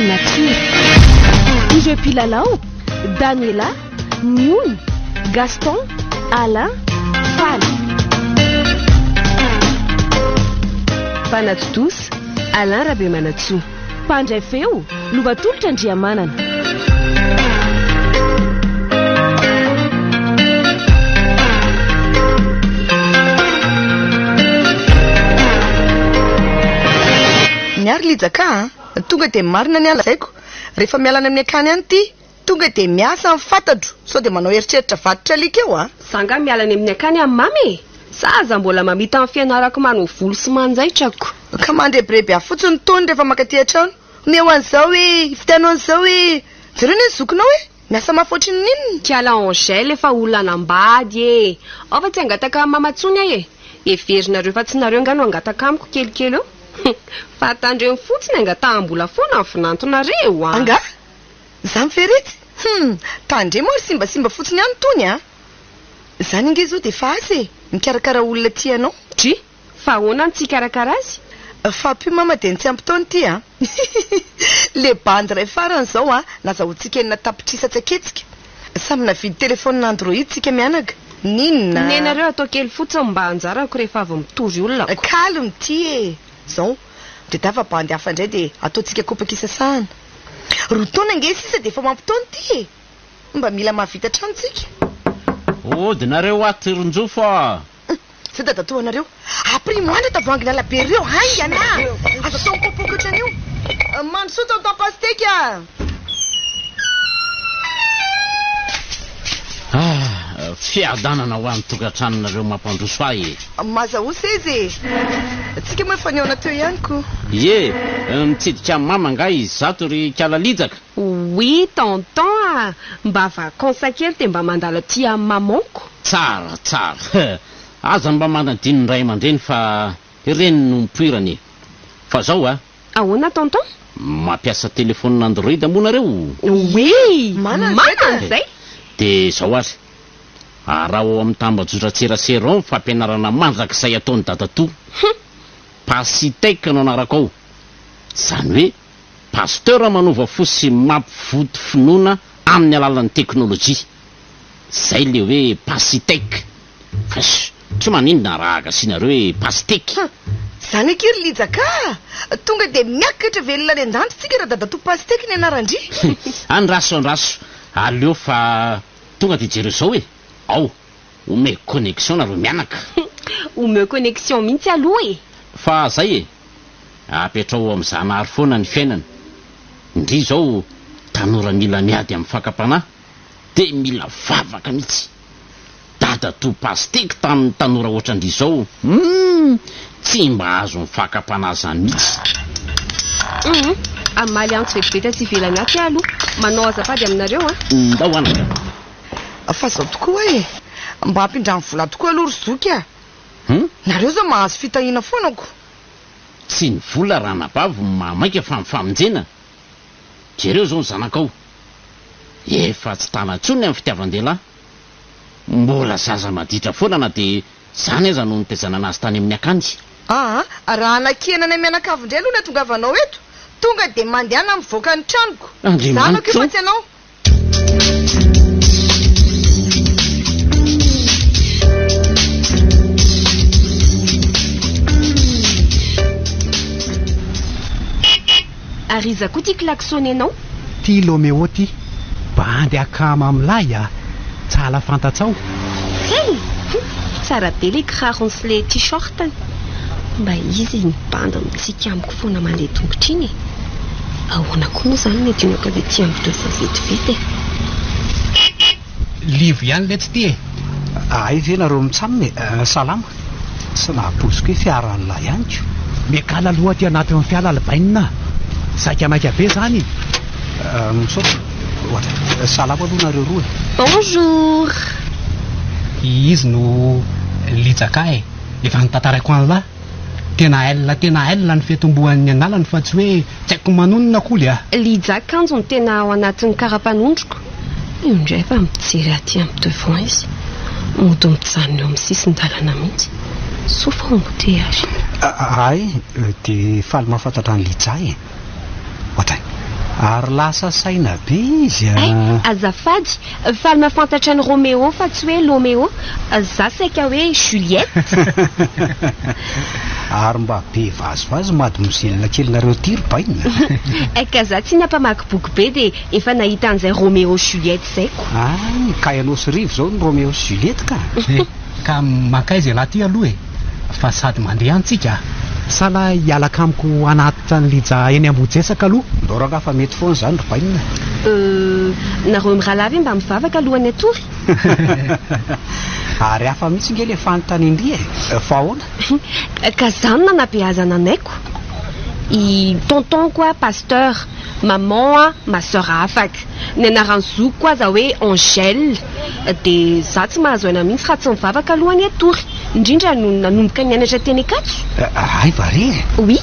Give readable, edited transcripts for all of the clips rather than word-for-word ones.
Nature. Ireo mpilalao, Daniela, Niony, Gaston, Alain, Faly. Mpanatontosa, Alain Rabemanantsoa. Mpandray feo, Lovatolotra Andriamanana. Ny ahy ry Lija ka a! Tonga dia marina ny ahy lazaiko, rehefa miala any amin'ny akany any ity, tonga dia miasa ny fantatro, sao dia manao eritreritra vaditra alika eo a! Za nga miala any amin'ny akany amin'i mama e! Sa aza mbola mamita ny fianarako manao volo sy manjaitra ko! Ka mandrebireby ahy fotsiny tony rehefa mankaty an-trano, omeo an'izao e! Ividiano an'izao e! Jereo anie ny zokinao e! Miasa mafy ohatrin'ny inona? Kiala Angèle efa olona hanambady e! Ao fa tsy hangataka amin'i mama tsony aho e! Heverinareo fa tsy nareo nga no hangataka amiko kelikely eo? Fa tandremo fotsiny angataham-bola foana ny vinantonareo a! Angaha? Zany ve retsy? Hum! Tandremo ary simbasimba fotsiny ihany tony a! Zany ange zao dia efa asa e! Mikarakara olona tia anao. Dry! Fa ahoana no tsy hikarakara azy? Fa ampio mama dia ny tsy ampy taona ity a! Le bandy iray farany zao a, nazahoantsika 6 tapitrisa tsy aketsika. Samy navidy telephone android tsika mianaka. N'inona? Nenareo atao kely fotsiny mba anjarako rehefa avy mitory olona ko. Calme ty e! Zao, mitadiava bandy hafa indray dia ataontsika kopaka isasahana. Roa taona ange sisa dia efa ho ampy taona ity e! Mba mila mahavita trano tsika. Ody nareo ato ry Njofo a! Zay dadatoa anareo. Aprimo any tavoahangy lalabe reo haingana a! Aza atao mipoapoaka ohatran'io. Mandrosoa tonton Pasteky a! Ah, fiadanana ho an'ny tokantranonareo mampandroso ahy e! Mazahoa seza e! Tsika moa efa nihaona teo ihany ko. Ie, mitsidika an'i mama angaha izato ry kala lijaka? Oui tonton a! Mba vacances kely dia mba mandalo aty amin'ny maman-ko. Tsara, tsara. Aza mba manadino ny ray aman-dreny fa ireny no nipoirana e. Fa zao a. Ahoana tonton? Mampiasa telephone android moa nareo? Oui! Manana izay ka! Manana izay! Dia zao ary. Araho ao amin'ny tambajotran-tserasera ao ny fampianarana mandrakizay ataon'i dadatoa. Hum! Pasitech no anarako ao. Izany hoe Pasteur manova fo sy mampivoto finoana amin'ny alalan'ny teknolojia. Zay le hoe pasitech. Fa tsy maninona raha gasianareo hoe pasiteky. Hum! Zany akia ry Lija ka! Tonga dia miakatra velona any an-danitra tsika raha dadatoa pasiteky ny anaran-dry. Andraso andraso, aleo fa tonga dia jereo zao e! Ao, omeko connexion nareo mianaka. Omeo connexion mihitsy aloha e! Fa zay e! Apetraho amin'ny Zanahary foana ny fiainana. Ndry izao tanora mila miady amin'ny fakam-panahy dia mila vavaka mihitsy. Dadatoa Pasteky tamin'ny tanora ohatran-dry izao humm tsy mba azon'ny fakam-panahy izany mihitsy. Humm hamaly antso vetivety aty ivelany aty aho aloha. Manao azafady aminareo an. Ndao anaka. Fa zao tokoa e! Mba ampindramo vola tokoa aloha ry zoky a! Hum? Nareo zao mahazo fitahiana foana ko! Tsy ny vola ranabavy no mahamaika fa ny famonjena. Jereo izao ny zanakao. Efa tsy tana intsony amin'ny fitiavan-dehilahy. Mbola zaza maditra foana na dia izany aza no nitaizana anazy tany amin'ny akany. Aa raha hanakiana anay mianakavy indray aloha ny hatongavanao eto, tonga dia mandehana mivoaka ny tranoko. Zanako io Andriamanitra fa o! tsy anao. Ary iza koa ty klaxonenao? Ty Lomeo ty, bandy akama milay a! Tsala fantatsao. Hey! Tsara be le kirarony sy le t-shirt-ny. Mba iza iny bandy mitsiky amiko foana mandeha tongotra iny e? Ahoana koa moa izany ny adinoko avy ety amin'ny devant vetivety e? Livo ihany letsy ty e! Hay ve nareo mitsamina e! Salama! Tsy nahapoiziko hoe fiaran'lah ihany ko! Miakala aloha aty anatin'ny fiala ry bainina a! Saika maika be zany e! Misaotra! Ohatra, salama aloha nareo roa e! Bonjour! Izy no Lijaka e! Efa notantaraiko an'lah! Tena L tena L ny fiatombohan'ny analany fa tsy hoe tsy haiko manonona koly a! Lija kanjo no tena ao anatin'ny karapanondroko. Io indray fa mijery aty amin'ny devant izy. Mody mijanona eo amin'ny sisin-dalana mihitsy. Soa fa embouteillage. Hay, dia faly mahafantatra an'i Lija e! Ohatray. Ary lasa saina be izy a! Hay, azafady, faly mahafantatra an'i Roméo fa tsy hoe Loméo. Za saika hoe Juliette. Ary mba be vazivazy mademoiselle kelinareo ity ry bainina. Ka za tsy nampamaky boky be dia efa nahita an'izay Roméo Juliette izay ko. Hay, ka ianao sy Rivo izao no Roméo sy Juliette ka. Ka mankaiza ialahy ity aloha e? Fa sady mandeha any tsika a! Sahala hialaka amiko hanatitra an'i Lija eny Ambohijesaka aloha. Ndao rangaha fa mety foana izany ry bainina. Euh, nareo mirahalahy ve mba mivavaka alohan'ny hatory? Ary hafa mihitsy nge le fanontanian-dry e! Fa ahoana? Ka zany no nanabeazana anay ko! I tonton-ko a pasteur, maman a ma soeur afaka, ny anaran'ny zokiko aza hoe Angèle, dia za tsy mahazo aina mihitsy raha tsy mivavaka alohan'ny hatory, indrindra nony nanomboka nianatra teny Ankatso. Hay va re e! Oui.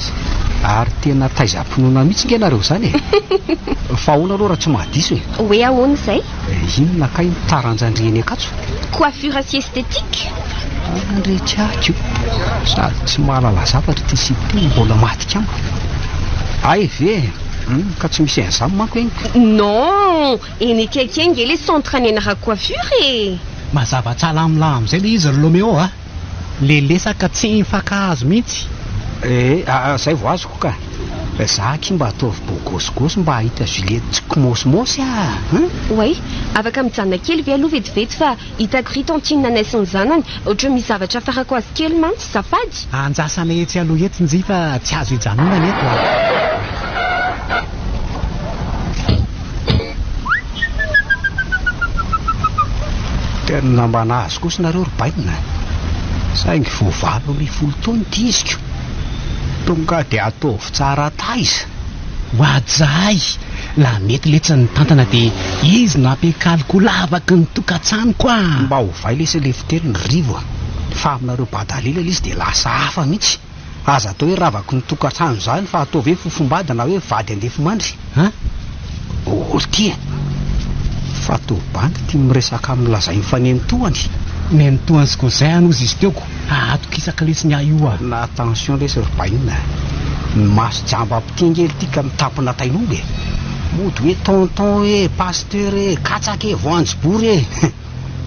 Ary tena taizam-pinoana mihitsy nge nareo izany e! Fa ahoana aloha raha tsy mahadiso e? Hoe ahoana izay? Inona kay ny taranjan-dry eny Ankatso? Coiffure sy esthétique. Andretrako. Sady tsy mahalala zavatra ity sipa ity no mbola maty kamo. Hay ve e? Hum, ka tsy misy an'izany manko eny. Non, eny akaiky eny nge le centre nianarako coiffure e! Mazava tsara amin'lah amin'izay le izy ry Lomeo a! Le lesaka tsy mifankahazo mihitsy. Eh, zay vao azoko ka. Za aky mba ataovy bogôsigôsy mba hahita Juliette tsy kimôsimôsy ah! Hein? Oay, afaka mijanona kely ve aloha vetivety fa hitako ry tantine anay sy ny zanany, ohatran'ny misy zavatra afarako azy kely mantsy, zafady? Andrasana etsy aloha etsy njy fa tsy azo ijanonana eto ah! Tena mba nahazo kosa nareo ry bainina. Saingy vao 18 taona ity iziko. Tonga dia ataovy tsara taiza. Oadray! Laha mety letsy ny mitantana dia izy no ampiakaliko lavaky ny tokantranoko ah! Mba ovay lesy le fiteny ry Rivo a! Fa aminareo badalila ilay izy dia lasa hafa mihitsy. Aza atao hoe ravako ny tokantrano izany fa ataovy hoe fofombady na hoe vady andefimandry. An? Olo ty e! Fa toa bandy ty miresaka amin'ny lazainy fa nenitoany. Nenitoany sy cousin any ozy izy teo ko ahatokisako lesy ny ahy io a! Na attention lesy ry bainina a! Ny maso jamba ampitia nge ry ty ka mitampina tain'omby e! Mody hoe tonton e, pasteur e, katsaka e, voanjobory e!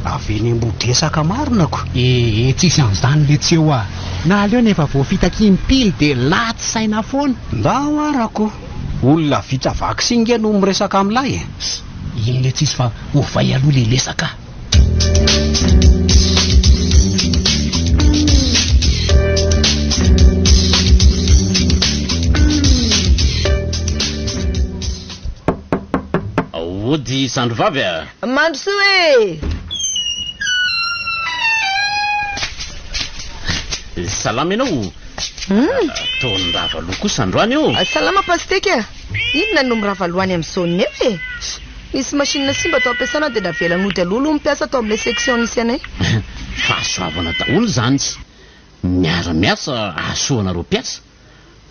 Avy eny Ambodresaka marina ko! Ee tsisy an'izany letsy eo a! Na aleo nefa voafitaky impily dia latsy saina foana. Ndao arako! Olona vita vaksiny nge no miresaka amin'lahy e! Iny letsy izy fa ovay aloha le lesaka a! Ody zandry vavy a! Mandrosoa e! Salama ianao? Hmm. Toa nirava loha kosa androany io. Salama Pasiteka a! Inona no mirava loha any amin'ny zone eo e? Nisy machine simba tao am-piasana dia navela nody aloha aloha ny mpiasa tao amin'ilay section nisy anay. Fahasoavana daholo izany. Miara-miasa hahasoa anareo mpiasa.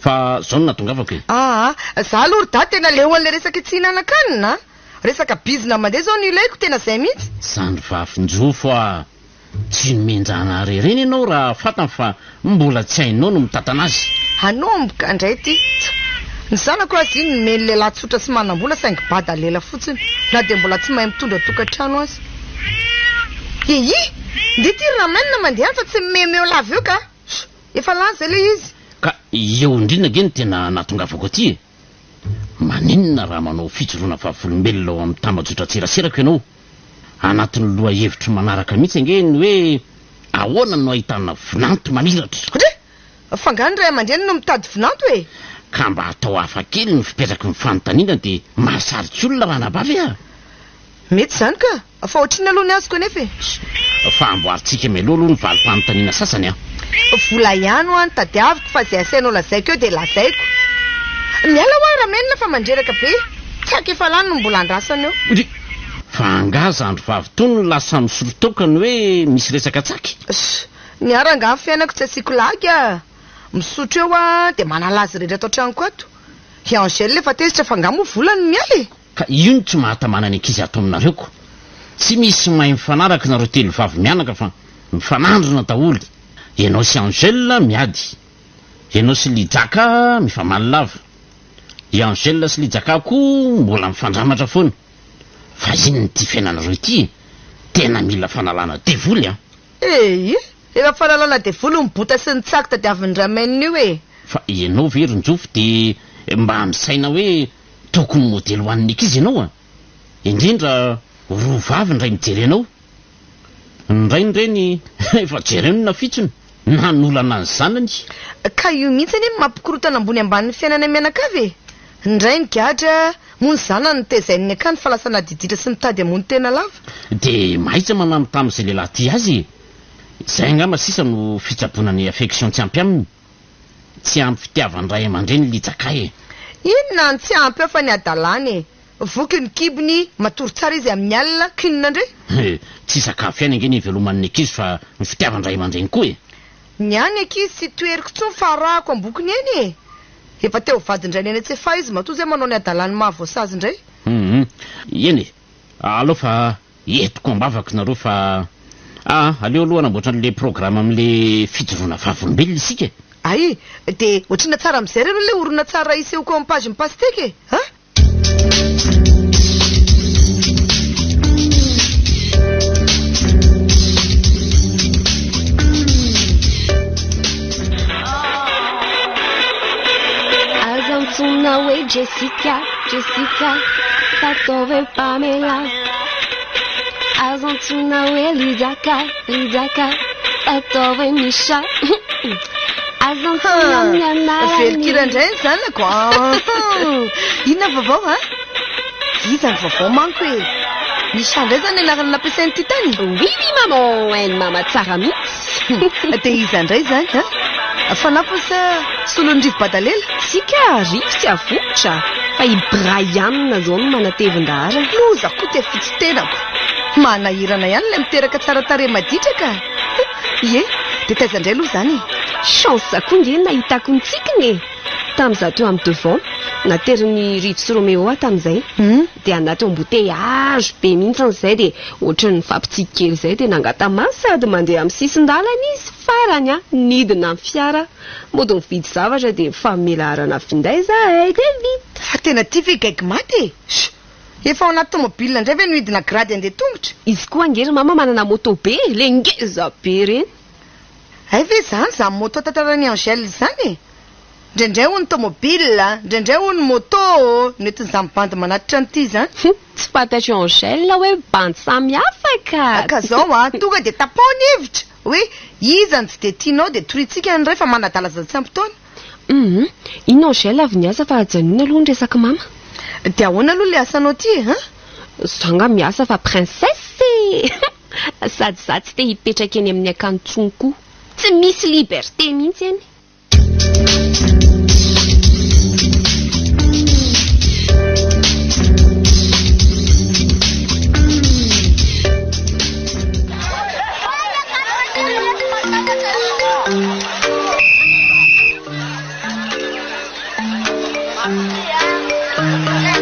Fa izao no nahatongavako e. Aa, za aloha ry dahy tena leo an'ilay resaka tsy hihinanan-kanina a! Resaka bizina mandeha izao no ilaiko, tena izay mihitsy. Zandry vavinjofo a! Tsy nomen-janahary ireny ianao raha fantany fa mbola tsy hainao no mitantana azy. Hanomboka indray ity. Tsa! Ny zanako aza iny nomeny lehilahy tsotra sy manam-bola saingy bada lela fotsiny na dia mbola tsy mahay mitondra tokantrano aza. Hihi! Ndeha ity ry Ramen mandeha any fa tsy mimemeo lava eo ka! Efa lany izay ilay izy. Ka eo indrindra ange no tena nahatongavako aty e! Maninona raha manao fijoroana vavolombelona ao amin'ny tambajotran-tseraserako ianao? Anatin'ny lohahevitro manaraka mihitsy ange ny hoe ahoana no ahitana vinanto mamiratra. Ndry! Fa angaha ny ray aman-dreny no mitady vinanto e? Ka mba atao hafa kely ny fipetraky ny fanontaniana dia mahasarika olona ranabavy a! Mety izany ka! Fa ohatrinona aloha ny azoko anefa e? Fa amboarintsika mialoha aloha ny valim-panontaniana sasany an! Vola ihany hoa no tadiaviko fa izay asainao lazaiko eo dia lazaiko. Miala hoa Ramenina fa mandreraka be. Tsaky efa lany no mbola andrasana eo. Ry! Fa angaha zandry vavy tony no lasa misolo toaka ny hoe misy resaka tsaky? Ss! Ny ahy rangaha ny fiainako tsy asiako lagy a! Misotro eo aho dia manala azy rehetra ato an-tranoko ato. I Angèle efa tezitra fa angaha moa vola no miala e! Ka io no tsy mahatamana ny ankizy ato aminareo ko! Tsy misy mahay mifanaraka nareo telo vavy mianaka fa mifanandrina daholo! Ianao sy Angèle miady, ianao sy Lijaka mifamaly lava, I Angèle sy Lijaka koa mbola mifandramatra foana. Fa inona ity fiainanareo ity e? Tena mila fanalana devoly an! Eii! Efa fanalana devoly ny bota sy ny tsaky tadiavin'i Ramen io e! Fa ianao ve ry Njofy dia mba misaina hoe tokony modely ho an'ny ankizy ianao a? Indrindra roa vavy indray mijery anao. Ny rainy ireny efa jereo ny nafitsony, nanolana ny zanany. Ka io mihitsy anie no mampikorontana ambony ambany ny fiainanay mianakavy e! Ny rainy gadra, moa ny zanany no tezain'ny akany fa lasa nadiditra sy nitady hamono tena lava. Dia mahaiza manambitamby izay lehilahy tia azy e! Izay angamba sisa no fitsaboana ny affection tsy ampy aminy. Tsy ampy fitiavan-dray aman-dreny Lijaka e! Inona no tsy ampy ao fa ny hadalany e! Voky ny kibony, matory tsara izy amin'ny alina, k'inona indray? He, tsy sakafo ihany ange ny iveloman'ny ankizy fa ny fitiavan-dray aman-dreny koa e! Ny ahy ny ankizy tsy toheriko intsony fa arahako ambokony eny e! Efa te ho vadin-drainy any an-tsefahy izy matoa izay manao ny hadalany mahavoasazy indray. Hum, eny e! Aleo fa entiko am-bavaka nareo fa ah, aleo aloha hanamboatra an'le programme amin'le fijoroana vavolombelona isika e! Hay, dia ohatrinona tsara amin'izay re aloha ilay horonantsary hisehoko ao amin'ny page-n'ny Pastèque e! An? Aza antsoina hoe Jessica, Jessica, fa ataovy hoe Pamela. Aza antsoina hoe Lijaka, Lijaka, fa ataovy hoe Misha. Aza antsoina amin'ny anarany. Velon-kira indray ny zanako an! Inona ny vaovao an? Iza ny vaovao manko e? Misha indray izany ny anarana nampiasain'ity tany? Oui oui maman, hain'i mama tsara mihitsy. Dia iza indray izany an? Fanampiny sa solon'i Rivo Badalela? Tsia ka, Rivo tsy avokotra fa i Brian izao no manatevin-daharana. Loza koa dia fotsy tenako. Manahirana ihany ilay miteraka tsara tarehy maditra ka. Ie, dia taiza indray aloha izany e? Chance koa nge ny nahitako ny tsikiny e! Tamin'izaho teo amin'ny devant, naterin'i Rivo sy Roméo aho tamin'izay, dia anaty embouteillage be mihitsy izay dia ohatran'ny nifampitsiky kely izay dia nangata-maso sady mandeha amin'ny sisin-dalana izy, farany an, nidina ny fiara, mody nividy zavatra dia nifanome laharana finday izahay dia vita. Fa tena tia ve gaigy maty e? Efa ao anaty tomobile indray ve no hidina grady handeha tongotra? Izy koa ange ry mama manana moto be e, le ngeza be reny. Hay ve izany izany moto tantaran'i Angèle izany e? Indraindray hono tomobile, indraindray hono moto no entin'izany bandy manatitra an'ity izany. Tsy fantatr'i Angèle hoe bandy samy hafa ka! Ka zao an, tonga dia tapaho ny hevitra hoe iza no tsy dia tianao dia toriantsika ny iray fa manadala zaza tsy ampy taona. Hum, iny Angèle avy niasa fa ajanona aloha ny resak'i mama. Dia ahoana aloha ilay asanao ity e, an? Za nga miasa fa princesse e! Sady za tsy te hipetraka eny amin'ny akany tsony koa. Tsy misy liberté mihitsy eny.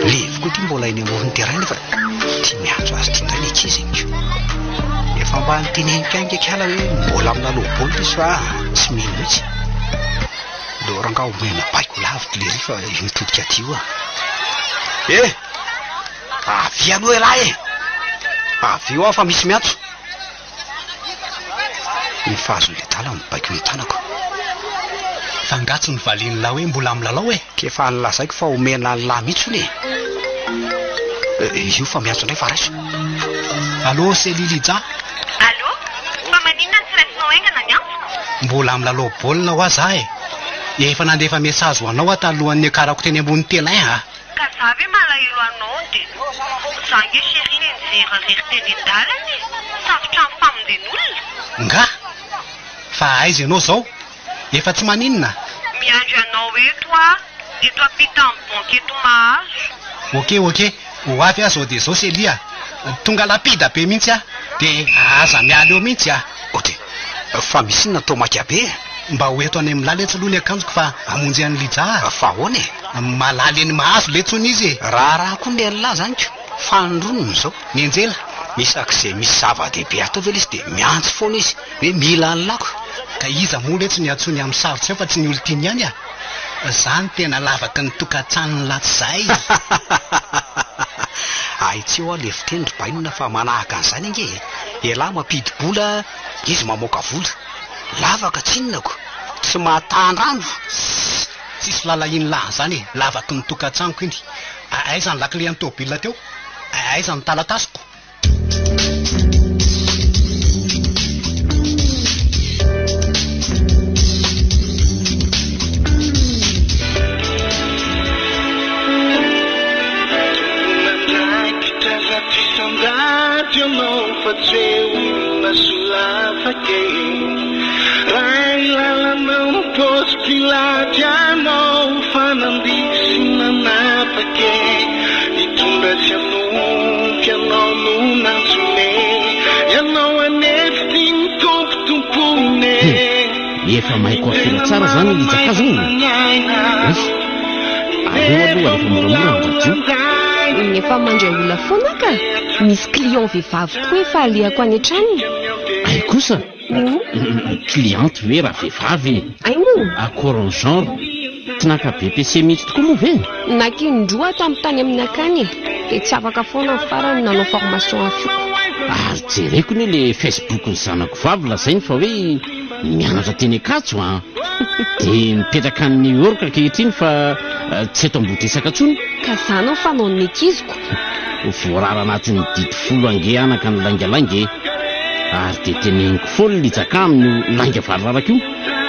Levy koa ity mbola eny amoron'ny terrain nefa tia miantso azy ity indray ny ankizy inko. Efa mba niteneniko ihany kikala hoe mbola milalao baolina izy fa tsy mino mihitsy. Ndao rangaha omena baiko lavitra lery fa io mitodika aty io ah. Eh! Avia aloha ialahy e! Avia eo aho fa misy miantso. Ny fahazon'ny adala mibaiko ny tanako. Fa nga tsy novalian'lah hoe mbola milalao e? K'efa nolazaiko fa omena an'lah mihitsy hono e! Io fa miantso indray fa raiso. Allô Célie Lija? Allô? Fa maninona no tsy raisinao haingana ny antsoko? Mbola milalao baolina hoa za e! Efa nandefa message ho anao aho talohan'ny niakarako teny ambony terrain a! Ka za ve malahelo anao de za nge chérie nenjera rery teny an-dalana e! Safotra ny famonjen'olona. Nga? Fa aiza ianao zao? Efa tsy maninona? Miandry anao eto aho, eto ampitan'ny banky eto Mahazo. Ok ok, ho avy aho zao dia zao Celia a! Tonga lapida be mihitsy aho, dia aza miala eo mihitsy a! Ok, fa misy inona toa maika be e? Mba ho eto any amin'lah letsy aloha ny akanjoko fa hamonjy an'i Lija a! Fa ahoana e? Malala eny Mahazo letsy hono izy e! Raharaha koa ny an'lah zany ko! Fanindronony izao! Mianjela! Isak'izay misy zava-dehibe atao ve lesy dia miantso foana izy hoe mila an'lah ko! Ka iza moa letsy no iantsoany amin'ny sarotra eo fa tsy ny olon-tiany ihany a! Zany tena lavaky ny tokantranon'ny latsizay. Ahitsio aho le fiteny ry bainina fa manahaka an'izany ange e. Elah mampidi-bola, izy mamoaka vola. Lavaka tsinona ko. Tsy mahatahan-drano. Sss! Tsisy lalahin'ny lahy an'izany e. Lavaky ny tokantranoko iny. Aiza ny lakile an'ny tôbila teo? Aiza ny talatasiko? Efa mahay coiffure tsara zany i Jaka zao e! Oy! Aleo aloha alefa moramora ny radio. Efa mandray olona foana ka! Misy client vehivavy koa efa alehako any an-tranony. Hay kosa! Cliente ve raha vehivavy e? Hay moa! Accord en genre. Tsy naka BPC mihitsy tokoa moa ve? Naka indroa aho tamin'ny tany amin'ny akany e! Dia tsy afaka foana ny farany nanao formation afiko. Ary jereko anie le Facebook ny zanako vavy lazainy fa hoe mianatra teny Ankatso an! Dia mipetraka any New York ankehitriny fa tsy eto Ambodresaka intsony. Ka zany ny fanaon'ny ankiziko. Voarara anatin'ny didy folo ange anaka ny laingalainga e! Ary dia teneniko foana lijaka amin'io lainga variraraka io.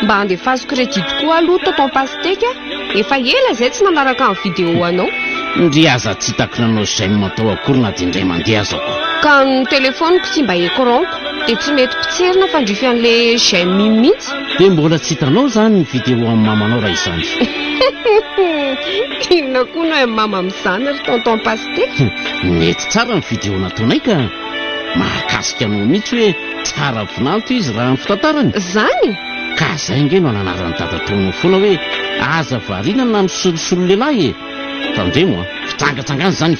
Mba andefaso crédit koa aloha tonton Pasteka a! Efa ela izay tsy nanaraka ny vidéo anao. Ndry aza tsy hitako nanao j'aime tao akory na dia indray mandeha aza ko. Ka ny telephone-ko tsy mba écran-ko dia tsy mety potserina fandrify an'le j'aime iny mihitsy. Dia mbola tsy hitanao izany ny vidéo an'i mamanao raha izany. Inona koa no hain'i mama amin'izany ry tonton Pasteka? Nety tsara ny vidéo nataonay ka. Mahakasika anao mihitsy hoe tsara vinanto izy raha ny fitantarany. Zany? Ka zay ange no ananaran'i dadatoanao foana hoe aza variana na misolosolo lehilahy e! Tandremo a! Fitsangatsangana izany.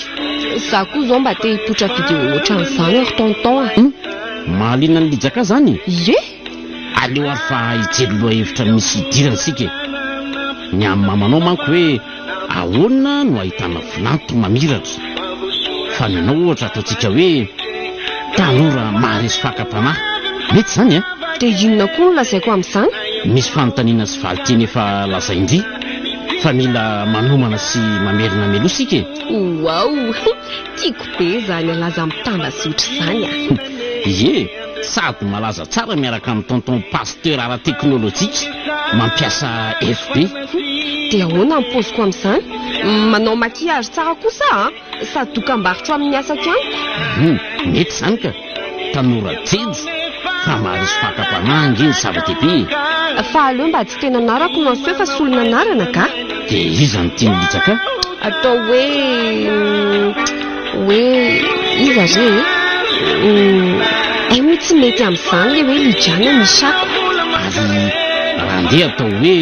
Za koa zao mba te hipoitra vidéo ohatran'izany ry tonton a! Hum! Mahaliana an'i Lijaka zany? Ie! Aleo ary fa hijery lohahevitra misy hidirana isika e! Ny amin'ny mamanao manko hoe ahoana no ahitana vinanto mamiratra? Fa ny anao ohatra ataontsika hoe tanora maharesy fakam-panahy. Mety izany an? Dia inona koa no lazaiko amin'izany? Misy fanontaniana sy valin-teny efa lazain-dry fa mila manomana sy mamerina mialoha isika e! Wow! Tiako be izany halaza mitambazotra izany a! Ie! Sady malaza tsara miaraka amin'i tonton pasteur ara-teknolojika mampiasa FB. Dia ahoana ny paoziko amin'izany? Manao maquillage tsara kosa aho an! Sady dokambarotra amin'ny asako ihany. Hum, mety izany ka! Tanora jejo fa maharesy fakam-panahy ange ny zava-dehibe e! Fa aleo mba tsy tena anarako no aseho fa solon'anarana ka! Dia iza no tian'i Lijaka? Atao hoe hoe iza re e? Hay moa tsy mety amin'izany ilay hoe Lijana Mishako. Ary raha andeha atao hoe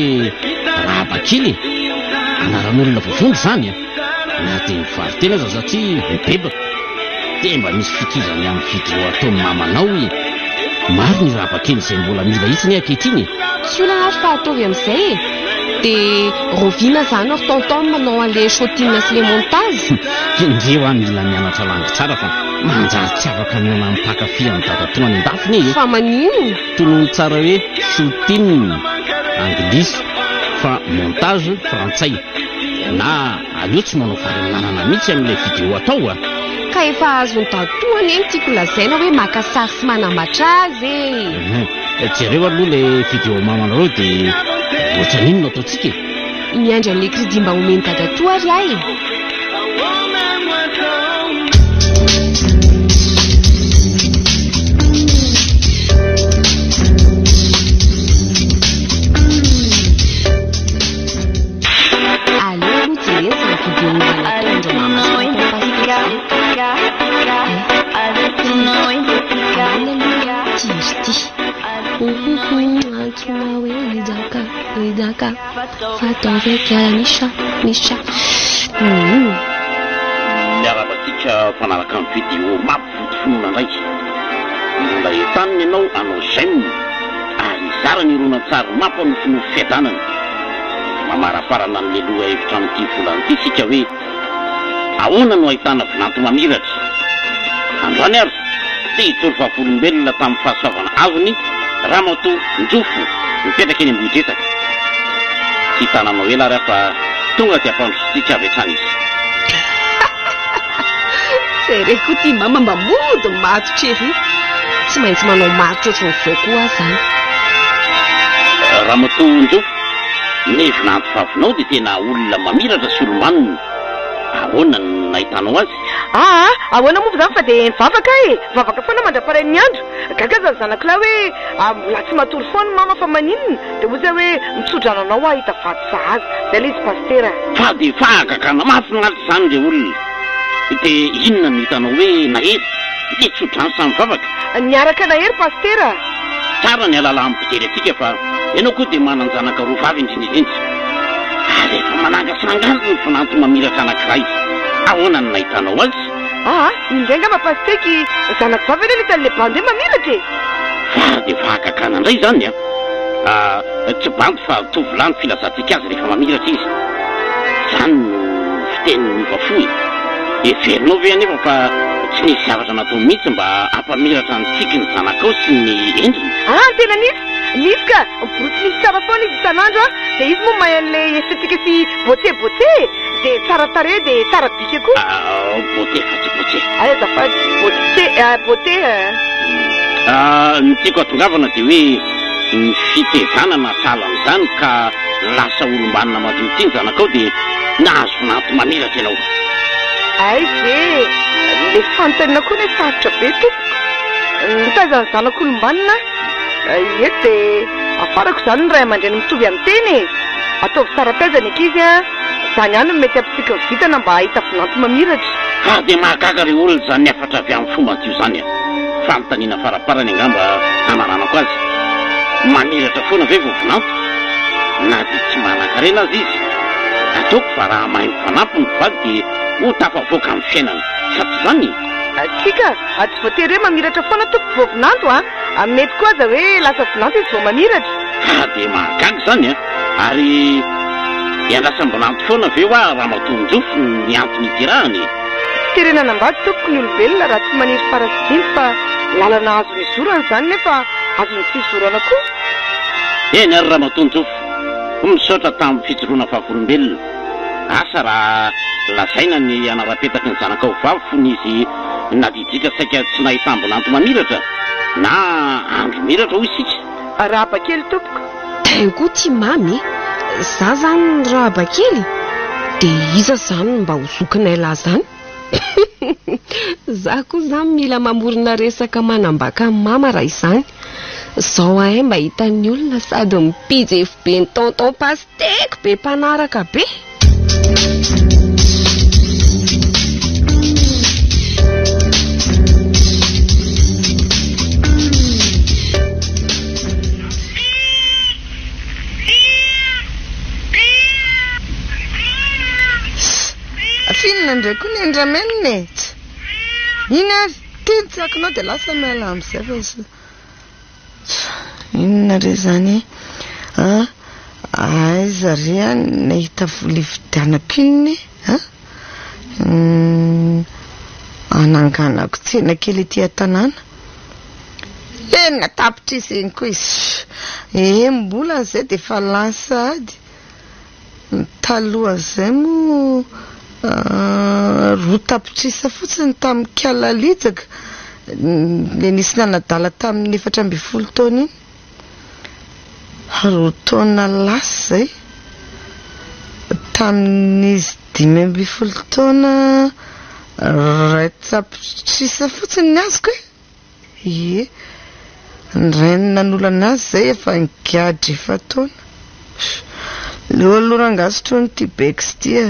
Rahabakely e? Anaran'olona voavonjy izany a! Na dia mivaro-tena aza satria mibebaka dia mba misy fitohizany amin'ny video ataon'ny mamanao e! Maro ny rabakely izay mbola mila hitsiny ankehitriny e! Tsy olana ary fa ataovy amin'izay e! Dia raoviana izany ry tonton manao an'ilay shooting sy ilay montage? Ndry hoa mila mianatra langue tsara fa manjary tsy afaka mihaona amin'ny mpankafy an'i dadatoa any an-dafy ne e! Fa maninona? Tonony tsara hoe shooting, anglisy, fa montage, frantsay. Na aleo tsy manao vary amin'anana mihitsy amin'ilay vidéo atao a! Ka efa azon'i Dadatoa anie ny tiako lazaina hoe maka sary sy manambatra azy e! Jereo aloha ilay vidéo mamanareo dia ohatran'iny no ataontsika e! Miandry an'ilay crédit mba omen'i Dadatoa ary aho e! Aleo aloha jerena izany vidéo mba nataon-dry mama sy tonton Pasteur izany. Ahoana aloha ity hira ity? Antsoina hoe Lijaka, Lijaka, fa ataovy akia ny chat, ny chat. Miarahaba antsika mpanaraka ny vidéo mampivonto finoana indray. Mbola entanina ianao hanao j'aime ary hizara ny horonantsary mampanofinofy fiadanana. Mamaraparana an'ilay lohahevitra amin'ity volana ity isika hoe ahoana no ahitana vinanto mamiratra. Androany ary te hijoro vavolombelona tamin'ny fahasoavana azony Ramatoa Njofo mipetraka eny Ambohidretsaka. Tsy hitananao ela ary aho fa tonga dia ampandrosotsika avy hatrany izy. Jereo koa ity mama mba mody matotra ery. Tsy maintsy manao matotra ohatran'izao koa aho izany. Ramatoa Njofo, ny vinanto vavinao dia tena olona mamiratra sy olo-manina. Ahoana no nahitanao azy? Aa, ahoana moa izany fa dia mivavaka aho e! Mivavaka foana mandra-parain'ny andro. Gaga aza ny zanako lahy hoe mbola tsy matory foana mama fa maninona? Dia hoy zay hoe mitsodrano anao aho hahita vady sahaza. Zay ilay izy pasitera a! Fa dia fahagagana mahafinaritra izany re olona. Dia inona no hitanao hoe nahery? Ilay tsodrano sa mivavaka? Niaraka nahery pasitera a! Tsara ny halalan'ny mpijery antsika fa ianao koa dia manan-janaka roa vavy indrindra indrindra. Ary efa manangasanga ny vinanto mamiratra anankiray. Ahoana no nahitanao azy? Aa, indray angamba Pasteky, zanako vavy anie nahita an'ilay bandy hoe mamiratra e! Fa dia fahagagana indray izany an! Ah, tsy bandy fa tovolahy ny filazantsika azy rehefa mamiratra izy. Izany no fiteny miova fo e! Heverinao ve anefa fa tsy nisy zavatra natao mihitsy mba hampamiratra ny tsikin'ny zanakao sy ny endriny? Ah, tena nisy! Nisy ka! Miborosy nify tsara foana izy isan'andro an! Dia izy moa mahay an'ilay esthétique sy beauté beauté e! Dia tsara tarehy dia tsara bika koa. Ah, beauté fa tsy beauté. Ay azafady, beauté, ah beauté eh. Ah, ny tiako hatongavana dia hoe ny fitezana na sahala amin'izany ka lasa olom-banona madio ity ny zanakao dia nahazo vinanto mamiratra ianao. Hay ve, le fanontaniana koa anie sarotra be tompoko. Nitaiza ny zanako olom-banona aho, eto dia afarako izany ny ray aman-dreny mitovy amin'ny teny e. Ataovy tsara taiza ny ankizy an. Izany ihany no mety hampitsiky ny vintana mba hahita vinanto mamiratra. Ary dia mahagaga re olona izany hafatra avy amin'ny fo madio izany a! Fanontaniana faraparany angamba hamaranako azy, mamiratra foana ve vao vinanto? Na dia tsy manan-karena aza izy? Ataoko fa raha mahay mifanampy ny mpivady dia ho tafavoaka amin'ny fiainana, sa tsy izany? Tsia ka, tsy voatery hoe mamiratra foana tompoko vao vinanto a! Mety koa aza hoe lasa vinanto izy vao mamiratra. Fa dia mahagaga izany a! Ary iandrasam-binanto foana ve hoa Ramatoa Njofo ny antony iterahany e? Tsy terena hanambady tompoko ny olombelona raha tsy maniry fara sy dimby fa lalana azony izorana izany nefa azony tsy izorana koa. Eny ary Ramatoa Njofo, misaotra tamin'ny fijoroana vavolombelona. Asa raha lazaina ny anaram-petaky ny zanakao vavy fony izy nadidrika saika tsy nahitam-binanto mamiratra na andro miratra hoy isika. Arahaba kely tompoko. Tain koa ty mamy e! Za zany rahaba kely? De iza zany no mba ho zokinay lahy zany? Za koa zany mila mamorona resaka manambaka an'i mama raha izany. Zao ahay mba hitan'ny olona sady mipijefy be ny tonton pasteko be mpanaraka be. Finina indray koa ny an-dRamenina e! Iny ary, ity ny tsiakinao dia lasa miala amin'izay fa Inona re izany e? An? Aiza re aho nahita vola hividianako inona e? An? Hananganako tsena kely ety an-tanàna. Enina tapitrisa iny koa izy. Enim-bolana izay dia efa lany sahady. Talohan'izay moa roa tapitrisa fotsiny tamin'ny kala lijaka ilay nisy nanadala tamin'ny 14 taona iny. Roa taona lasa izay. Tamin'izy 15 taona iray tapitrisa fotsiny ny azoko e. Ie, ny rainy nanolana azy izay efa nigadra efa-taona. Leo aloha rangahy sotroina ity bex ity e.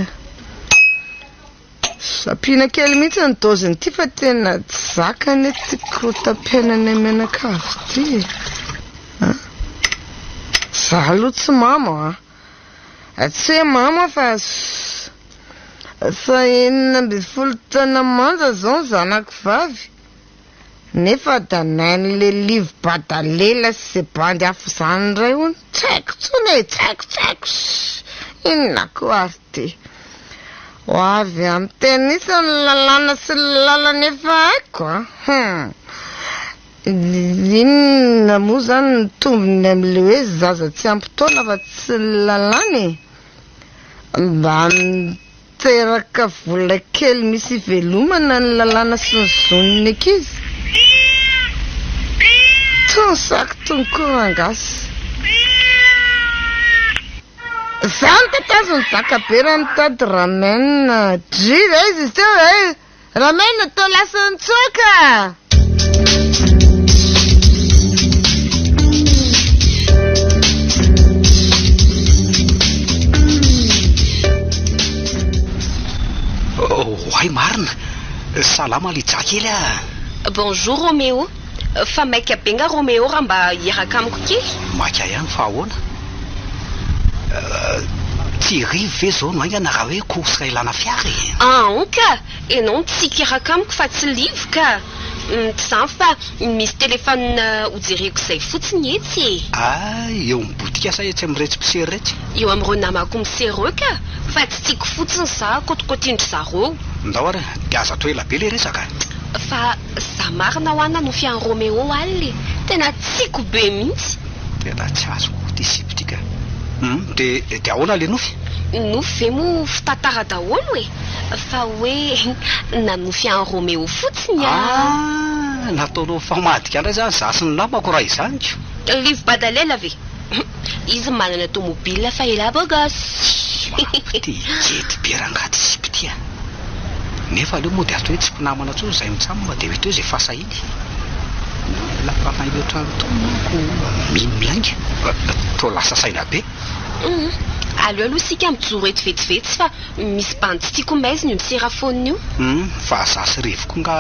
Ampiana kely mihitsy ny doziny ity fa tena tsy zaka anie ity korotam-piainanay mianakavy ity e. Za aloha tsy mamo a. Tsy hoe mamo fa fa 16 taona manja izao ny zanako vavy. Nefa danain'le livo badalela sy ze bandy hafa izany indray hono. Tsy haiko intsony e, tsy haiko, tsy haiko. Inona koa ary ity? Ho avy amin'ny tennis ny lalàna sy ny lalana efa haiko an! Hum! Inona moa izany ny tombony amin'ilay hoe zaza tsy ampy taona fa tsy ny lalàna e? Mba miteraka vola kely misy ivelomana ny lalàna sy ny zon'ny ankizy. Tony saky tony koa rangasy. Za no tatazon'i Zakabe raha mitady ramen. Dry, aiza izy teo e? Ramen toa lasa nitsoaka! Oay marina! Salama Lija kely a! Bonjour Roméo! Fa maika be nga Roméo raha mba hiaraka amiko kely? Maika ihany fa ahoana? Tsy rivo ve zao no haingana raha hoe course ilana fiara e? Aon ka! Enao no tsy hiaraka amiko fa tsy livo ka! Tsy zany fa misy téléphone hojereko izay fotsiny etsy e! Hay, eo amin'ny botika sa etsy amin'iretsy mpisery iretsy? Eo amin'ireo namako misery ireo ka! Fa tsy tiako fotsiny za kotikotian-dry zareo. Ndao ary, dia aza atao ela be ilay resaka. Fa za marina hoa nanofy an'i Roméo alina e! Tena tiako be mihitsy! Tena tsy azoko koa ity sipa ity ka! Hum, dia dia ahoana ilay nofy? Nofy ve moa fitantara daholo e! Fa hoe nanofy an'i Roméo fotsiny aho. Ah! Nataonao mifamadika indray izany za sy ny namako raha izany ko! Livo badalela ve? Izy manana tomobile fa elah beau gosse! Mampite hikety be rangahy ity sipa ity a! Nefa aleo mody atao hoe tsy mpinamana intsony izay mitsam dia mety hoe izay fahasahiany. Ny olona fanahy ohatran'itony manko mino lainga. Toa lasa saina be. Hum, aleo aloha isika mijoro eto vetivety fa misy bandy tsy tiako maizina io misera phone io. Hum, fa za sy Rivo koa nga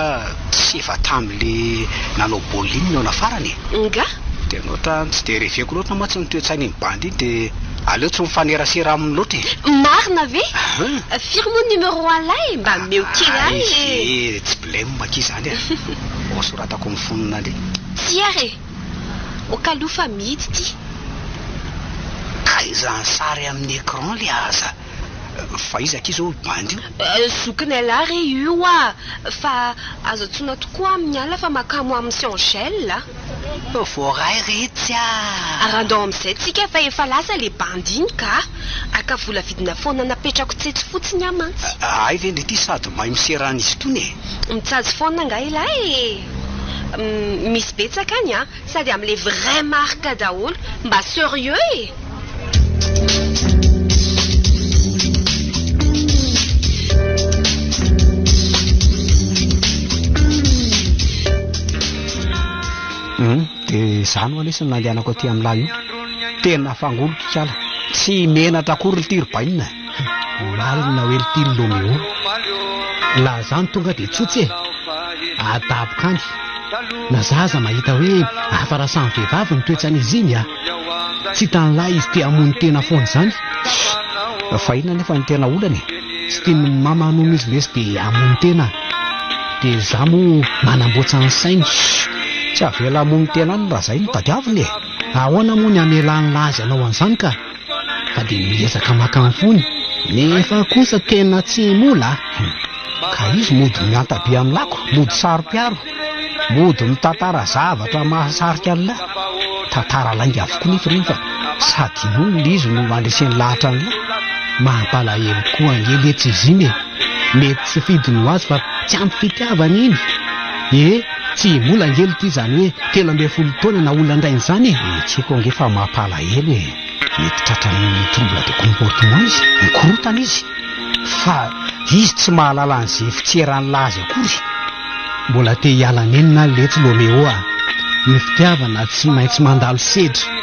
tsy efa tamle nanao baolina iny nihaona farany e. Nga? Tena ohatran'ny tsy dia reveko loatra mantsy ny toe-tsain'iny bandy iny dia aleo tsy mifanerasera aminy loatra e. Marina ve? Firy moa ny numéro an'ilay e? Mba omeo kely ahy e. Hay ve, tsy blem akia izany e. Ho soratako amin'ny fonona indray. Tsia ary e. Ok aloha fa mihidy ity. Ka izany sary amin'ny écran le aza. Fa iza akia izao io bandy io? Zokin'elah re io a! Fa azo antsoina tokoa amin'ny alina fa makamo aminy sy Angèle a! Voaray re tsy a! Ary andao amin'izay tsika fa efa lasa le bandy iny ka! Haka vola vidina foana napetrako tsetsy fotsiny aho mantsy. Hay ve ndry ity sady mahay misera an'izy itony e! Mitsajy foana angaha elah e! Misy betsaka any a! Sady amle vrai marque daholo, mba serieux e! Hum, dia izany ho'a lesy no nandehanako aty amin'lah io. Tena fangoloko ikala. Tsy menatra akory ity ry bainina. Marina hoe ity ry Lomeo. Laha zany tonga dia tsotsy e. Adaboka any. Na za aza mahita hoe hafa raha samy vehivavy ny toetran'izy iny a! Tsy hitan'lah izy te hamono tena foana izany. Fa inona anefa no tena olana e? Tsy tian'ny mama hono izy lesy dia hamono tena. Dia za moa manamboatra ny sainy. Tsy avela hamono tena any raha zay no tadiaviny e! Ahoana moa ny hamelan'lah azy hanao an'izany ka? Fa dia miezaka maka ny fony. Nefa kosa tena tsy mola a! Ka izy mody mihanta be amin'ny lako, mody saro-piaro, mody mitantara zavatra mahasarika an'lah. Tantara lainga avokoa nefa ireny fa sady inoany ilay izy no andreseny lahatra an'lah. Mampalahelo koa ange letsy izy iny e! Mety tsy fidiny ho azy fa tsy ampy fitiavana iny! E! Tsy mbola ange lty izany hoe 13 taona na olona andrainy izany e! Ekeko ange fa mampalahelo e! Mety tratran'ny trouble de comportement izy, mikorotana izy. Fa izy tsy mahalala an'izay fitseran'lah azy akory. Mbola te hiala nenina aho letsy Lomeo a! Ny fitiavana tsy maintsy mandalo sedra.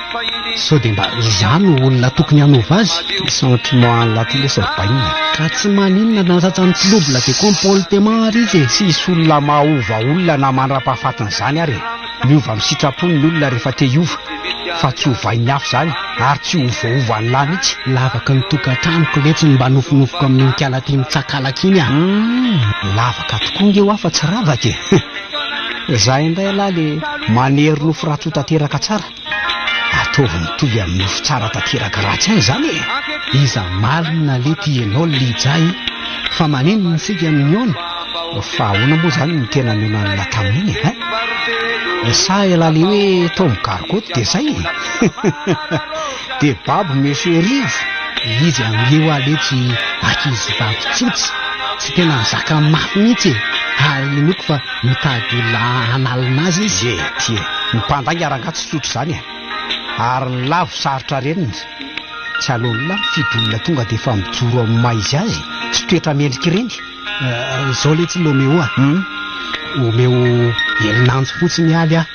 Sao dia mba za no olona tokony hanova azy? Sentiment an'lah ty lesy ry bainina. Ka tsy maninona na tratran'ny trouble de comportement ary izy e! Tsisy olona mahova olona na mandra-pahafatin'izany ary e! Miova amin'ny sitrapony ny olona rehefa te hiova. Fa tsy hovain'ny hafa izany ary tsy ho voaovan'lah mihitsy. Lavaky ny tokantranoko letsy ny mba nofinofiko amin'iny kala ty mitsakalaka iny a! Humm, lavaka tokoa nge hoa fa tsy ravaka e! Za indray alah le manery nofy ratsy ho tanteraka tsara. Ataovy mitovy amin'ny nofy tsara tanteraka ratsy any izany e! Iza marina lety ianao Lija e! Fa maninona isika no mihaona? Fa ahoana moa izany no tena nionan'lah tamin'iny e? Hein? Sa elah le hoe tao amin'ny gargotte dia zay e? Dia babo Monsieur Rivo! Izy amin'io aho letsy ankizivavy tsotra tsy tena mizaka mafy mihitsy e! Ary inoako fa mitady olona hanalina azy izy. Ye, tie. Ny mpandainga rangahy tsy tsotra izany e! Ary ny lavo sarotra renina. Tsy aleon'lah mifidy olona tonga dia efa mijoro amin'ny maha izy azy sy toetra mendrika ireny. Izao letsy Lomeo a! Omeo herinandro fotsiny ialy aho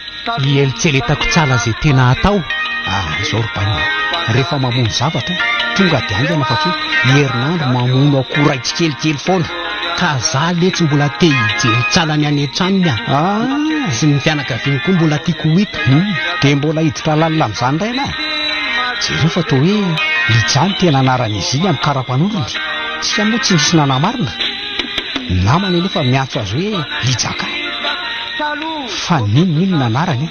hiheritseretako tsara izay tena hatao. Ah, izao ry bainina, rehefa mamono zavatra, tonga dia haingana fa tsy hoe herinandro mamono akoho iray tsikelikely foana. Ka za letsy mbola te hijery tsara ny any an-tranony a! Ah! Sy ny fianakaviany koa mbola tiako ho hita. Hum, dia mbola hiditra lalina amin'izany indray ialahy? Jereo fa toa hoe Lija no tena anaran'izy iny amin'ny kara-panondrony. Tsika moa tsy nisy nanamarina. Ny namany anefa miantso azy hoe Lijaka. Fa n'inon'inona anarany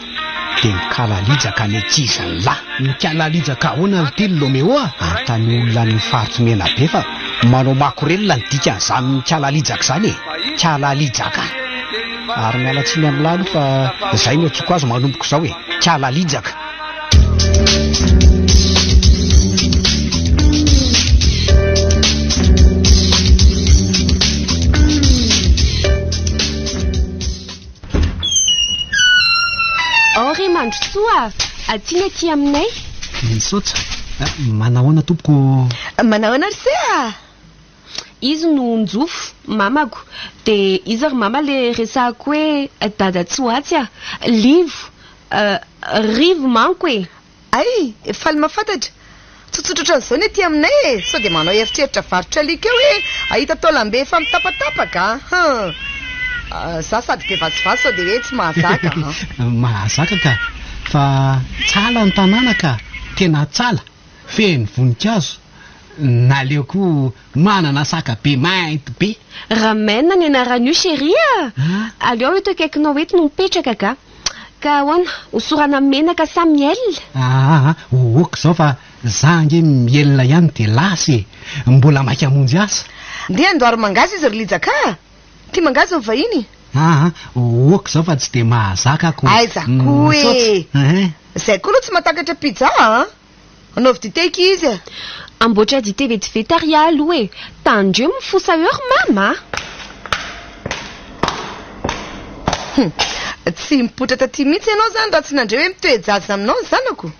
dia mikalalijaka ny ankizin'ny lahy. Mikalalijaka ahoana ry ty Lomeo a? Anontany olona any amin'ny faritry Menabe fa manao makorelina ny dikan'izany mikalalijaka izany e! Kalalijaka. Ary miala tsiny amin'lah aloha fa izay no antsoiko azy manomboka izao e! Kalalijaka. Ao re Mandrosoa a! Aty ny aty aminay. Misaotra. Manahoana tompoko? Manahoana ry se a! Izy no Njofo, mamako. Dia iza ry mama le resahako hoe dada tsy ho atsy a! Livo, Rivo manko e! Hay! Faly mahafantatra. Tsotsotra ohatran'izao ny aty aminay e! Sao dia manao eritreritra varotra alika eo hoe hahita taolam-be efa mitapatapaka a! Hum! Za sady be vazivazy sao dia hoe tsy mahazaka an! Mahazaka ka! Fa tsala ny tanàna ka! Tena tsala! Feno voninkazo! Naleo koa manana saka be mainty be! Ramena ny anaran'io chérie a! Aleo eto akaikinao eto no mipetraka ka! Ka ahoana? Hosorana menaka sa miel? Aa, ok izao fa za ange miel ihany dia lasa e! Mbola maika hamonjy asa. Ndeha andoaro mangahazo izy ry Lija ka! Tia mangahazo ny vahiny. Aa, ok izao fa tsy dia mahazaka ko. Aiza koa e! Misaotra. Zay koa aloha tsy mahatakatra pizza a! Anaovy dite akia izy e! Amboatra dite vetivety ary aho aloha e! Tandremo ny fosa eo ry mama a! Hum! Tsy mipoitra taty mihitsy ianao izany raha tsy nandre hoe mitoe-jaza aminao ny zanako?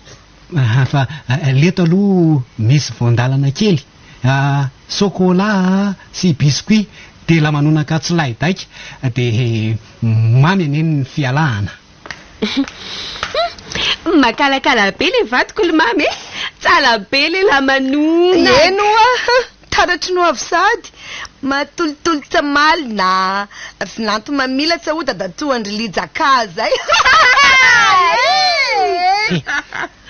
Fa leto aloha misy voan-dalana kely, sôkôlà sy biscuit dia lamanonaka tsy lahidaika dia mamy anie ny fialahana. Hum! Makalakala be le vadiko ry mamy e! Tsara be le lamanona! Eny oa! Taratry ny ho avy sahady! Matolotolotra malina! Vinanto mamilatsa hoy dadatoan-dry Lija ka zay!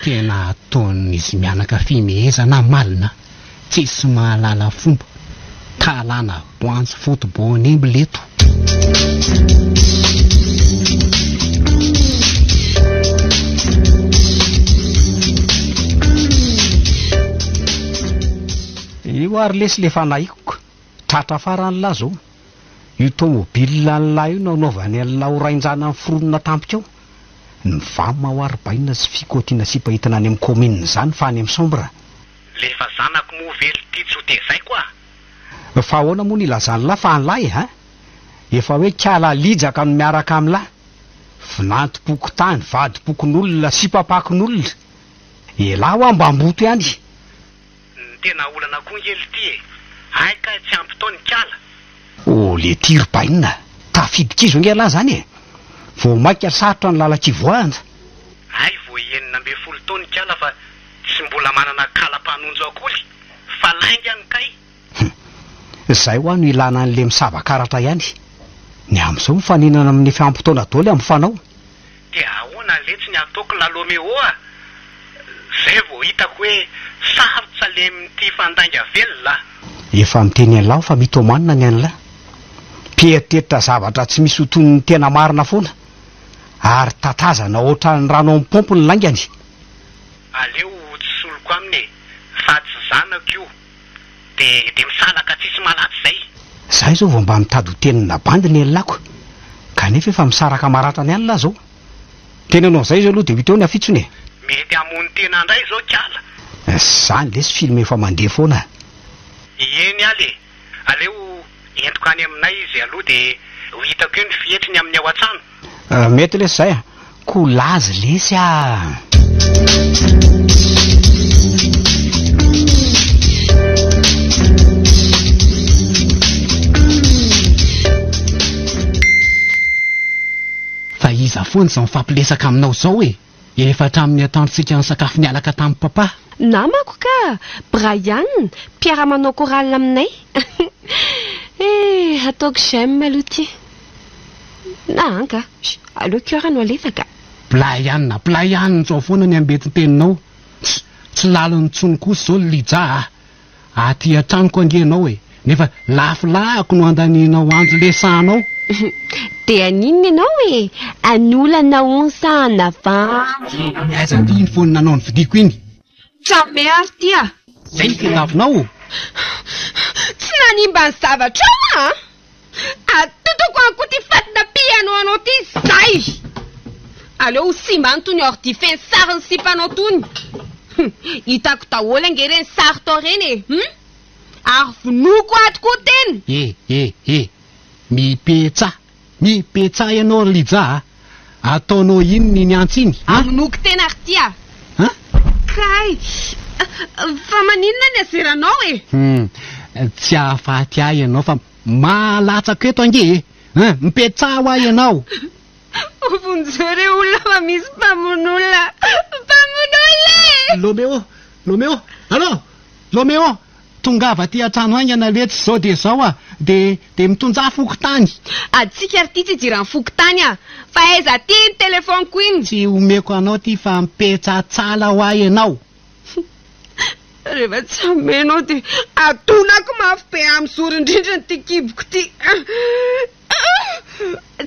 Tena ataon'izy mianaka fimehezana malina! Tsisy mahalala fomba! Talana boanjo foto-boanimby leto! Io ary lesy le fanahiko tratra farany lah zao. Io tomobile an'lah io no anaovany an'lah ho rain-janany foronina tampoka eo. Ny vam ao ary bainina sy fikotiana sipa entina any amin'ny commune izany fa any amin'ny chambre. Lefa zanako moa ve lty tsy ho tezaiko ah? Fa ahoana moa no ilazan'lah fa an'lah e hein? Efa hoe kala lijaka no miaraka amin'lah. Vinantom-pokontany, vadim-pokonolona, sipa-pakon'olona. Elah hoa mba amboto ihany. Ny tena olana koa nge lty e! Hay kay tsy ampy tao ny kala. Oh lety ry bainina, tafiditra izo ange elah zany e! Vao maika sarotra ny lalan-kivoahana. Hay vao 16 tao ny kala fa tsy mbola manana kala mpanonjo akory fa laingany kay! Hum. Izay hoa no ilana an'le misava karatra ihany. Ny amin'izao mifaninana amin'ny fiampotoana doly amin'ny fanao. Dia ahoana letsy ny ataoko Lalomeo a! Zay vao hitako hoe sarotra le mitia fandainga velona a! Efa miteny an'lah aho fa mythomane ny an'lah. Mpieritreritra zavatra tsy misy ho toy ny tena marina foana. Ary tatazana ohatran'ny rano amin'ny paompy ny laingany. Aleo tsy soloko aminy e! Fa tsy zanako io! De de misalaka tsisy malatsy zay! Za izao vao mba mitady ho tenina bandy ny elako kanefa efa misaraka maratra ny alina aho zao. Tena anao zay izao aloha dia ho hita eo ny afitsony e. Mety hamono tena ndray zao kala. Zany lesy film efa mandeha foana. Ieny aly e! Aleo entiko any aminay izy aloha dia ho hitako eo ny fihetriny amin'ny ao an-trano. Mety lesy zay a! Kolazy lesy a! Fa iza foana izao mifampiresaka aminao izao e? Efa hatramin'ny atoandrontsika nisakafo nialaka tamin'i Papa. Namako ka! Brian, mpiara-manao chorale aminay. Eh, ataoko j'aime aloha ity. Na angaha, aleo cœur no alefa ka. Brian, Brian izao foana ny ambentin-teninao. Tsy, tsy laliny intsony kosa izao Lija a! Aty an-tranoko ange ianao e! Nefa lafolahako no andanianao andro lesanao. Dia haninona ianao e? Hanolana hono sa hanavandy? Ny aiza ty iny phone nanao ny vidiako iny? Jamais ary ty a! Zay ny tediavinao? Tsy nanimba ny zavatrao aho an! Atotoko any koa ty fatina piano anao ty zay! Aleo ho simba any tony ordi feno sarin'ny sipanao tony! Hitako daholo ange ireny sary tao ireny e! Hum! Ary vonoiko ato koa tena! Eh eh eh! Mipetsaha! Mipetsaha ianao ry Lija a! Ataonao inona iny antsy iny a? Vonoiko tena ry ty a! An? Kay! Fa maninona ny azeranao e? Hum! Tsy hahafaty ahy ianao fa mahalatsako eto ange e! An! Mipetsaha hoa ianao! Vonjeo re olona fa misy mpamono olona! Mpamono olona e! Lomeo! Lomeo! Allo! Lomeo! Tongava aty an-trano haingana letsy izao dia izao a! Dia dia mitondrà fokontany! Adisika ry ty tsy idiran'ny fokontany a! Fa aiza aty iny telephone-ko iny? Tsy omeko anao ty fa mipetsatsala hoa ianao! Rehefa tsy amenao dia adonako mafy be amin'ny zoron-drindrina ity kiboko ity.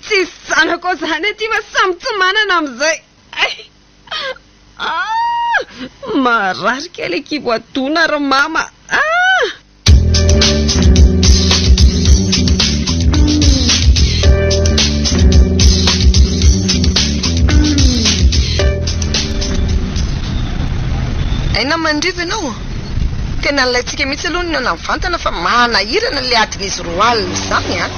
Tsisy zanako ao izany aty fa samy tsy manana amin'izay. Ah! Marary kay ilay kibo adona ry mama. Ah! Hay namandrivo ianao? Tena nilaintsika mihitsy aloha ny nihaona mivantana fa manahirana ilay adin'izy roa alina izany an!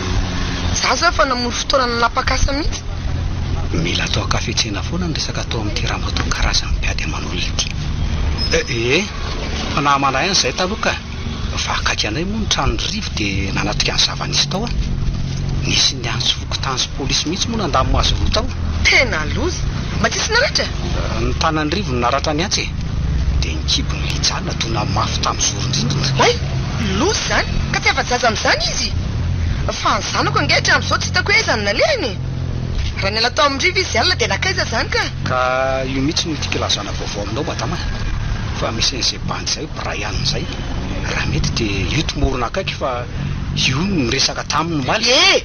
Za zao efa namono fotoana nanapaka asa mihitsy. Mila atao ankafetsena foana ny resaka atao amin'ity ramatoa karazan'ny mpiady aman'olona ity. Eh, fa nahamana ihany izahay taloha ka. Fa akaiky anay moa ny tranon'i Rivo dia nanatrika ny zava-nisy tao aho. Nisy niantso fokontany sy polisy mihitsy moa nandamina azy roa tao. Tena loza! Mba tsisy naratra? Ny tanan'i Rivo no naratra ny antsy e! Dia ny kibon'i Lija nadona mafy tamin'ny zoron-drindrina. Oay! Loza izany! Ka tsy afa-jaza amin'izany izy? Fa ny zanako ange hatramin'izao tsy hitako hoe aiza no nalehany e! Raha niala tao amin'i Rivo izy alina dia nankaiza izany ka? Ka io mihitsy no tiako ilazana vaovao aminao madama fa misy an'izay bandy izay Brian izay, raha mety dia io tomorona akaiky fa io no niresaka taminy omaly. Eh!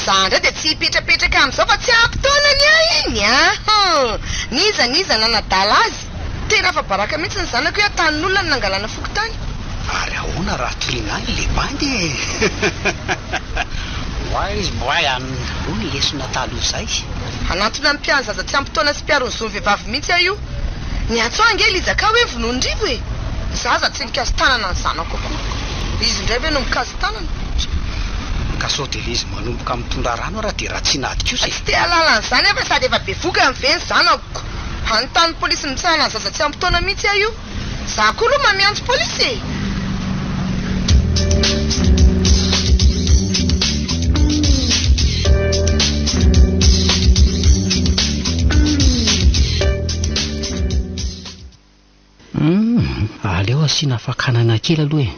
Za ndray dia tsy hipetrapetraka amin'izao fa tsy ampy taona ny ahy iny a! Hum! N'iza n'iza nanadala azy, tena afa-baraka mihitsy ny zanako hoe an-tanin'olona no nangalana fokontany. Ary ahoana raha toriana any le bandy e! Wise Brian! Hoy ny lesona taloha izay. Hanantona ny mpiandry zaza tsy ampy taona sy mpiaro ny zon'ny vehivavy mihitsy aho io. Niantso ahy ange Lija ka hoe vonoin-drivo e! Zaza tsy nikasi-tanana ny zanako akory. Izy indray ve no mikasi-tanana? Ka sao dia le izy manomboka mitondra rano ara dia ratsiana ady kosa e! Tsy te hahalala an'izany aho fa sady efa bevoka ny ve ny zanako. Hanontany polisy mitsahana ny zaza tsy ampy taona mihitsy aho io. Za koa aloha mba miantso polisy e! Humm, aleo asiana fakanana kely aloha e!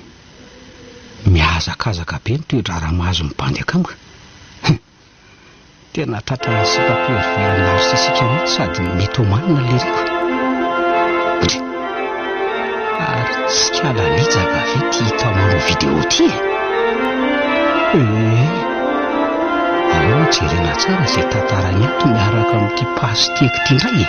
Mihazakazaka be ny toe-draharaha mahazo ny bandy akama. Hum! Tena tratran'ny sipa pervers narcissika mihitsy sady mythomane leriko. Ndry! Ary tsy kala lijaka ve ty hita manao vidéo ty e? Ee! Aleo jerena tsara izay tantarany ato miaraka amin'ity pastèque ty indray e!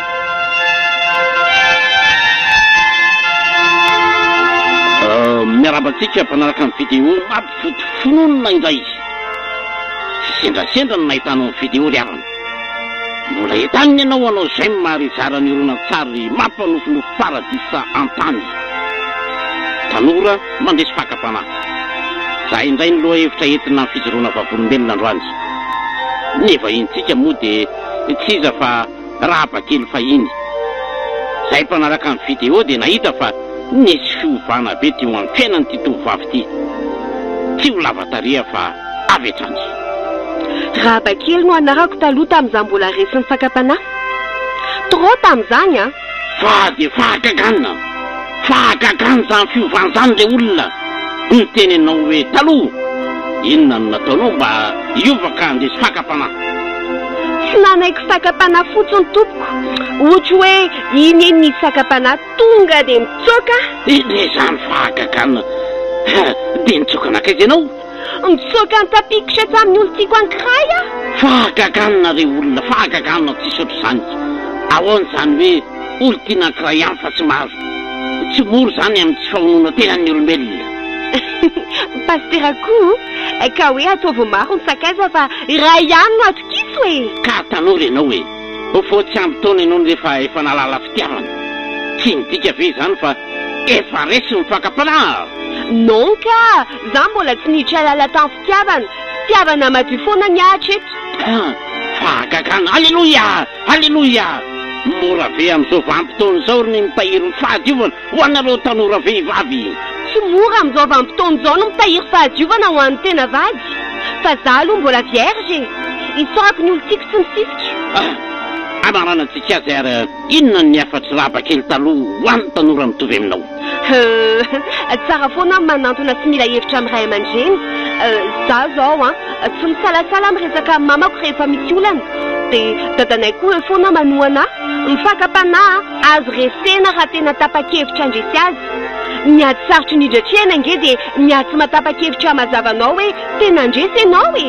Miarahaba antsika mpanaraka ny vidéo mampivody finoana indray. Tsy sendrasendra no nahitanao ny vidéo ry havana. Mbola entanina ianao hanao j'aime ary hizara ny horonantsary mampanofinofy paradisa an-tany. Tanora mandresy fakam-panahy. Izay indray ny lohahevitra entina amin'ny fijoroana vavolombelona androany. Ny vahinintsika moa dia tsy iza fa Rahaba kely fahiny. Izay mpanaraka ny vidéo dia nahita fa nisy fiovana be teo amin'ny fiainan'ity tovovavy ity. Tsy ho lava tarehy fa avy hatrany. Rahaba kely no anarako taloha tamin'izaho mbola resin'ny fakam-panahy. Trop tamin'izany an! Fa dia fahagagana, fahagagana izany fiovana izany re olona! Niteny ianao hoe taloha, inona no nataonao mba hiova ka handresy fakam-panahy? Tsy nanaiky fakam-panahy fotsiny tompoko, ohatra hoe iny eny nisy fakam-panahy tonga dia mitsoaka aho. Inona izany fahagagana? Dia nitsoaka nankaiza ianao? Nitsoaka nitapikitra tamin'ny olon-tiako ankiray aho. Fahagagana re olona, fahagagana tsisy ohatr'izany. Ahoana izany hoe olon-tiana ankiray ihany fa tsy maro? Tsy mora izany amin'ny tsy fahononan-tenan'ny olombelona. Pasitera koa ka hoe ataovy maro ny sakaiza fa iray ihany no atokiso e! Ka tanora ianao e! Vao tsy ampy taona ianao nefa efa nahalala fitiavana. Tsy midika ve izany fa efa resy ny fakam-panahy? Non ka! Za mbola tsy niditra lala tam fitiavana, fitiavana madio foana ny ahy hatreto. Ah! Fahagagana! Aleloia! Aleloia! Mora ve amin'izao vanim-potoana izao ry ny mitahiry ny fahadiovana ho anareo tanora vehivavy? Tsy mora amin'izao vanim-potoana izao ny mitahiry fahadiovana ho an'ny tena vady, fa za aloha mbola vierge e! Isaorako ny olon-tiako tsy misisika. Ah! Hamaranantsika azy ary inona ny hafatr'i Raba kely taloha ho an'ny tanora mitovy aminao? Euh, tsara foana ny manantona sy mila hevitra amin'ny ray aman-dreny. Za zao an, tsy misalasala miresaka amin'ny mamako rehefa misy olana. Dia dadanay koa eo foana manohana ahy. Ny fakam-panahy azo resena raha tena tapa-kevitra handresy azy. Ny ady sarotra indrindra atrehina ange dia ny ady tsy mahatapa-kevitra mazava anao hoe tena handresy ianao e!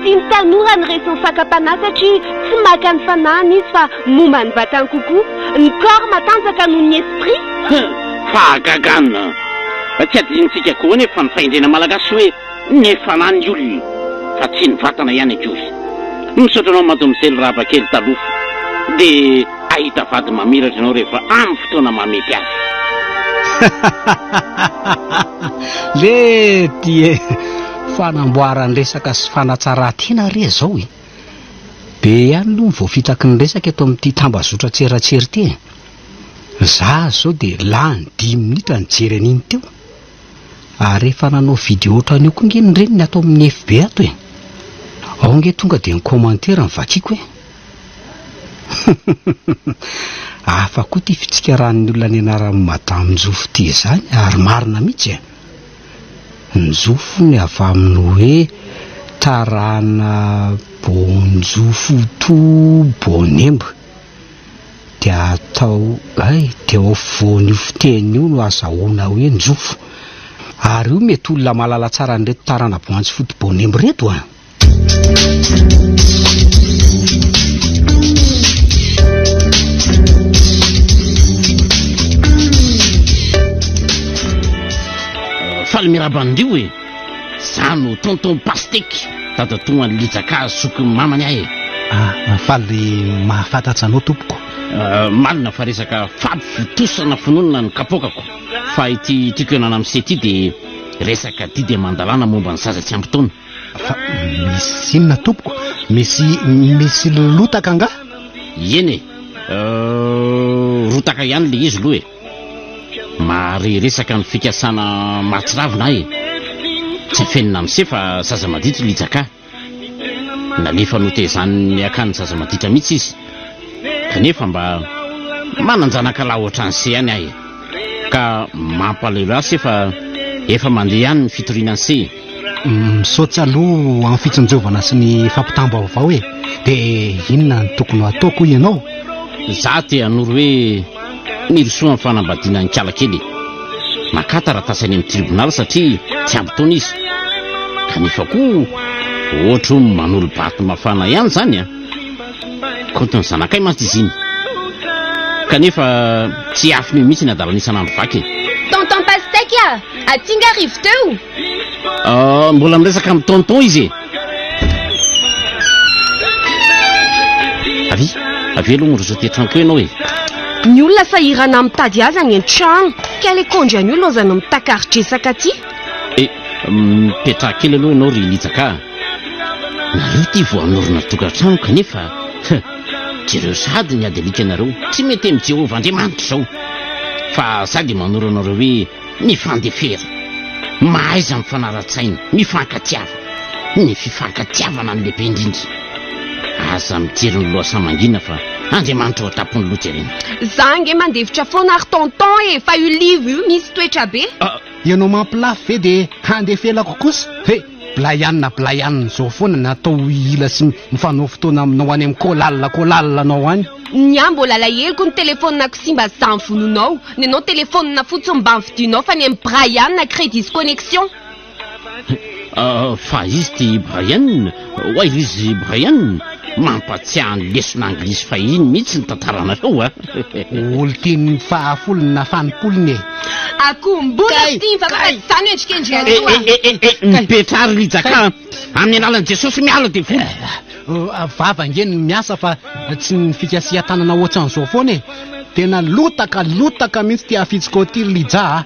Tian'ny tanora ny resin'ny fakam-panahy satria tsy maka ny fanahiny izy fa momba ny vatany kokoa. Ny corps matanjaka noho ny esprit. Huh! Fahagagana! Tsy adinontsika koa anefa ny fahendrena malagasy hoe ny fanahy ny olona fa tsy ny vatana ihany akory. Misaotra anao Mademoiselle Rabakely taloha dia ahita vady mamiratra ianao rehefa amin'ny fotoana mahamety azy. Lety e! Fanamboaran-dresaka sy fanatsaran-tena re izao e! Be ihany aloha ny voafitaky ny resaka eto amin'ity tambazotran-tserasera ity e! Za zao dia lany dimy minitra nijery an'iny teo. Ary efa nanao video ohatran'io koa nge ny reniny ato amin'ny FB ato e. Ao nge tonga dia ny commentaire no vakiako e. Hafa koa ity fitsikaran'ny olona ny anaran'i Madame Njofo ity izany ary marina mihitsy e. Njofo ny avy amin'ny hoe tarana bonjofo to bonemba. Dia atao hay, dia ao afovoan'io fiteny io no azahoana hoe njofo. Ary io mety olona mahalala tsara an'ireto tarana-boanjo foto bonembo ireto an! Faly miarahaba an-drio e! Za no tonton Pasteky, dadatoa an'i Lijaka zokin'ny mamany aho e! Ah, faly mahafantatsa anao tompoko. Marina fa resaka fampivotosana finoana ny kapoakako, fa ity tiako ianana amin'i se ity dia resaka didy aman-dalàna momba ny zaza tsy ampy taona. Fa misy inona tompoko? Misy misy lotaka angaha? Eny e! Rotaka ihany ilay izy aloha e! Mahare resaka ny fikasana mahatsiravina aho e! Tsy afenina amin'se fa zaza maditra i Lijaka. Nalefa notezan'ny akany zaza maditra mihitsy izy. Kanefa mba manan-janaka lahy ohatran'se ihany aho e! Ka mampalahelo ahy se fa efa mandeha ihany ny fitoriana an'se e! Misaotra aloha amin'ny fitsinjovana sy ny fampitam-baovao e! Dia inona no tokony ho ataoko hoy ianao? Za te hanoro hoe mirosoa amin'ny fanambadiana an'i Kala kely e! Makà taratasy any amin'ny tribonaly satria tsy ampy taona izy. Kanefa koa ohatry ny manolo-bato mafana ihany izany an! Kaontin'ny zanakay mantsy izy iny. Kanefa tsy afiny eo mihitsy ny hadalana isan'andro vaky e! Tonton Pastèque! Aky a! Aty nga Rivo teo? Ah, mbola miresaka amin'ny tonton izy e. Avia, avia aloha miroso aty an-trano koa ianao e. Ny olona sahirana mitady azy any an-trano. Ka ilay kondry an'io laozana mitakari-dresaka aty. Eh, mipetraha kely aloha ianao ry Lijaka a. Nareo ity vao hanorina tokantrano kanefa jereo sahady ny ady alikanareo. Tsy mety amin'i Jehovah Andriamanitra izao. Fa za dia manoro anareo hoe mifandefera. Mahaiza mifanara-tsaina, mifankatiava. Ny fifankatiavana no lehibe indrindra. Aza mijery ny lohasaha mangina fa Andriamanitra ao an-tampon'ny loha jerena. Za ange mandefitra foana ry tonton e, fa io live io misy toetra be. Ianao mampilafy ve dia handefelako kosa? He! Blaianina blaianina izao foana ny atao hila sy mifanao fotoana aminao any amin'ny kolal kolal anao any. Ny ahy mbola alaheloko ny telephone-ko simba zany vonoinao, ny anao telephone fotsiny mba novidianao fa ny an'i Brian crédit sy connexion. Fa izy ity Brian, oay ry izy Brian, mampatsiahy ny lesona anglisy fahiny mihitsy ny tantaranareo a! Olon-tian'ny fahafolony na fanimpolony e! Akombona ity ny vava fa izany no endrikendrihanao a! Eh eh eh, mipetraha ry Rija ka! Amin'ny alalan'i Jesosy miala devoly! Vava ange no miasa fa tsy ny fikasihan-tanana ohatran'izao foana e! Tena lotaka lotaka mihitsy ity afitsiko ity ry Lija a!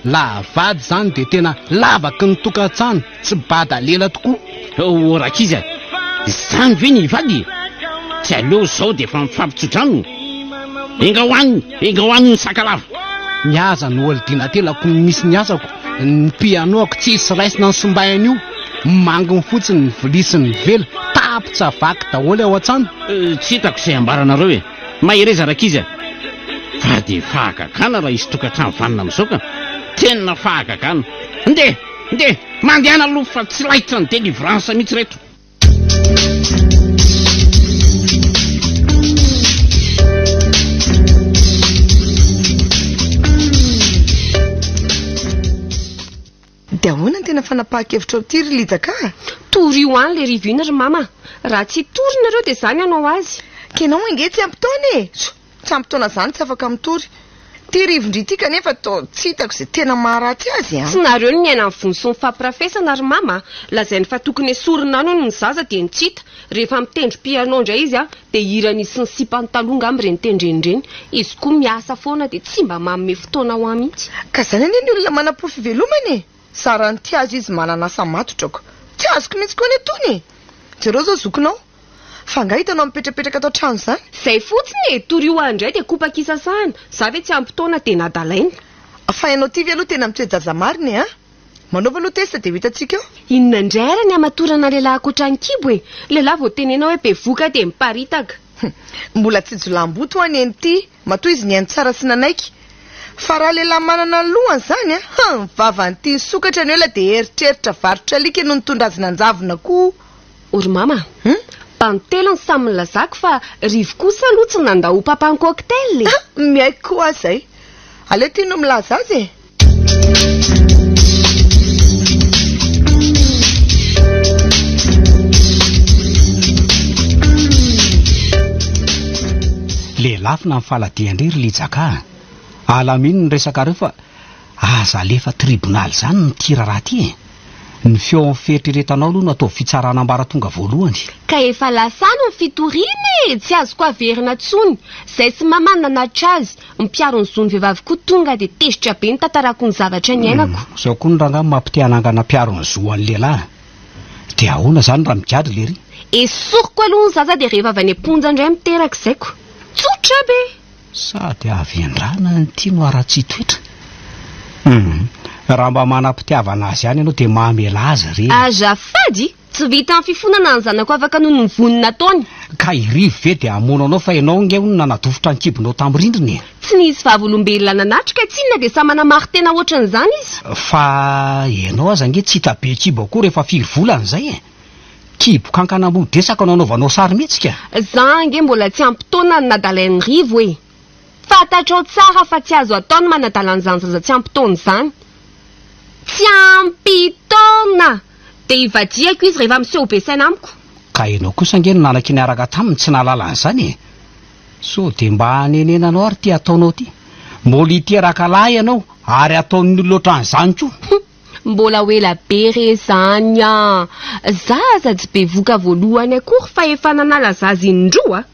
Laha vady izany dia tena lavaky ny tokantrano, tsy bada lela tokoa. Oh rankizy a! Izany ve ny vady e? Tsy aleo izao dia efa mifampitsodrano? Engao any, engao any ny sakalava. Ny aza no ordinatelako misy ny asako, ny pianoako tsisy raisina ny sombainy io, manginy fotsiny ny vilia sy ny vela, tapitra vaky daholo ao an-trano. Tsy hitako izay ambaranareo e! Mahereza rankizy a! Fa dia fahagagana raha hisy tokantrano vanona amin'izao ka! Tena fahagagana! Ndeha! Ndeha! Mandehana aloha fa tsy laitra ny délivrance mihitsy reto! Dia ahoana ny tena fanapahan-kevitrao ity ry Lija ka? Torio any le rivo iny ry mama. Raha tsy hitory nareo dia za ny hanao azy. Ka ianao ange tsy ampy taona e! Tsy ampy taona zany tsy afaka mitory. Ty rivo-ndry ity kanefa toa tsy hitako izay tena maharatsy azy an! Tsy nareo no miaina ny vono sy ny fampirafesana ry mama a! Lazainy fa tokony esorina any hono ny zaza dia ny tsy hita. Rehefa mitendry piano indray izy a, dia hiran'izy sy ny sipany taloha angamba ireny tendreny ireny. Izy koa miasa foana dia tsy mba manome fotoana ho ahy mihitsy. Ka zany anie ny olona manam-po fivelomana e! Zara ny tia azy izy manana asa matotra ko! Tsy azoko mihitsy koa anie tony e! Jereo zao zokinao! Fa angaha hitanao mipetrapetraka ato an-trano izany? Zay fotsiny e! Torio ahy indray dia kopaka isasahana! Za ve tsy ampy taona dia nadalaina? Fa ianao ity ve aloha tena mitoe-jaza marina e! An! Manaova aloha test dia ho hitantsika eo. Inona indray ary ny hamatorana lehilahy ankoatra ny kibo e? Lehilahy vao tenena hoe bevoka dia miparitaka. Mbola tsy jiolahimboto hoa neny ity, matoa izy nihaino tsara sy nanaiky. Fa raha lehilahy manana ny lohany izany an, hum, vavan'ity nisokatra ny ela dia eritreritra varotra alika no nitondra azy nanjavona koa. O ry mama a! Mpanontelo ny samy nilazako fa Rivo kosa aloha tsy nandao ho papan'ny cocktail e! Miaiky koa aho izay. Aleo ity no milaza azy e! Lelafina ny faladian-dry ry Lijaka a! Alamino ny resakareo fa aza alefa tribonaly izany ny ity raharaha ity e! Ny feon'ny fieritreretanao aloha no ataovy fitsarana ambaratonga voalohany. Ka efa lasa any ny fitoriana e! Tsy azoko averina intsony. Zay sy mama no nanatitra azy. Ny mpiaro ny zon'ny vehivavy koa tonga dia tezitra be nitantarako ny zavatra niainako. Izao koa ny rangahy mampite hanangana mpiaro ny zo an'ny lehilahy. Dia ahoana izany raha migadra lery? Esoriko aloha ny zaza dia rehefa avy any am-ponja indray miteraka zaiko. Tsotra be! Sady havendrana ity no haratsian-toetra. Hum, raha mba manam-pitiavana azy ihany ianao dia mamela azy re. Azafady! Tsy vitan'ny fifonana ny zanako afaka noho ny vono nataony. Ka i Rivo ve dia hamono anao fa ianao ange hono nanadofotra ny kibonao tamin'ny rindrina e? Tsy nisy vavolombelona nanatrika tsinona dia samy manamari-tena ohatran'izany izy. Fa ianao aza ange tsy hita be kibo akory efa firy volana izay e? Kibo kankana mody-dresaka no anaovanao sarimihetsika. Za ange mbola tsy ampy taona no nadalain'i Rivo e! Fantatrao tsara fa tsy azo atao ny manadala an'izany zaza tsy ampy taona izany. Tsy ampy taona! Dia hivadihako izy rehefa miseho be saina amiko. Ka ianao kosa ange no nanaiky niaraka taminy tsy nahalala an'izany e! Sao dia mba hanenenanao ary ity ataonao ity? Mbola hiteraka lahy ianao Ary ataon'ny olona ohatran'izany koa. Mbola ho ela be re zany an! Za aza tsy bevoka voalohany akory fa efa nanala zaza indroa a!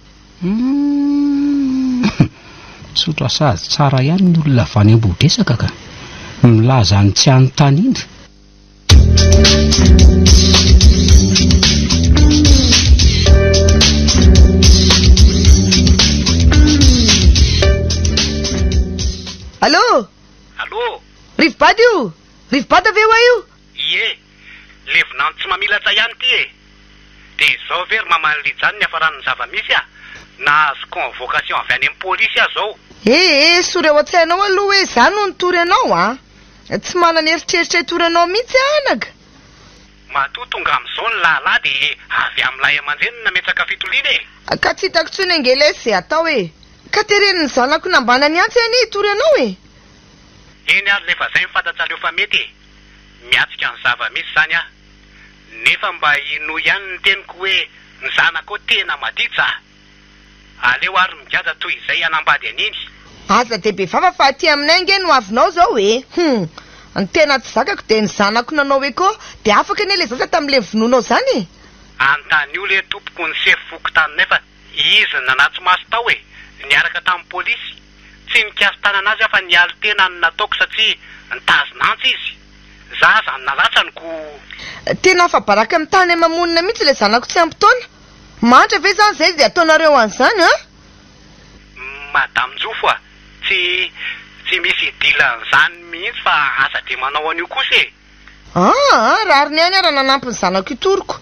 Humm. Tsotra sady tsara ihany ny olona avy any Ambohidresaka ka. Milaza ny tsy anontaniana. Allô? Allô? Rivobada io? Rivobada ve hoa io? Ie, le vinanto tsy mamilatra ihany ity e! Dia izao ve ry maman'i Lijany ny hafaran'ny zava-misy a! Nahazo convocation avy any amin'ny polisy aho izao. Ee, esory ao an-tsainao aloha hoe izaho no nitory anao a! Tsy manana eritreritra hitory anao mihitsy aho anaka. Matoa tonga amin'izao ny lahilahy dia avy amin'ny lahy aman-dreny no nametraka fitoliana e! Ka tsy hitako intsony ange lesy izay atao e! Ka teren'ny zanako nambana ny antsy anie hitory anao e! Eny ary lefa zay ny fantatrareo fa mety e! Miatrika ny zava-misy zany aho. Nefa mba inoy ihany ny teniko hoe ny zanakao tena maditra a! Aleo ary migadra toy izay hanambady an'iny. Aza dia be vava fa aty aminay ange no avinao zao e! Hum! Ny tena tsy zakako dia ny zanako nanao echo dia afaka anie le zaza tamin'le vonoinao zany e! Anontanio le tompoko ny sefo fokontaninay fa Izy no nanatso-maso tao e! Niaraka tamin'ny polisy. Tsy nikasi-tanana azy aho fa nialo-tena no nataoko satria nitazona antsy izy. Za aza nalatsany ko. Tena afa-baraka amin'ny tany ama-monina mihitsy ilay zanako tsy ampy taona. Mahantra ve izany izay dia ataonareo an'izany an? Madame Njofo a! Tsy tsy misy idilan'izany mihitsy fa aza dia manao an'io kosa e! Aa, rariny ihany aho raha nanampy ny zanako hitoroko.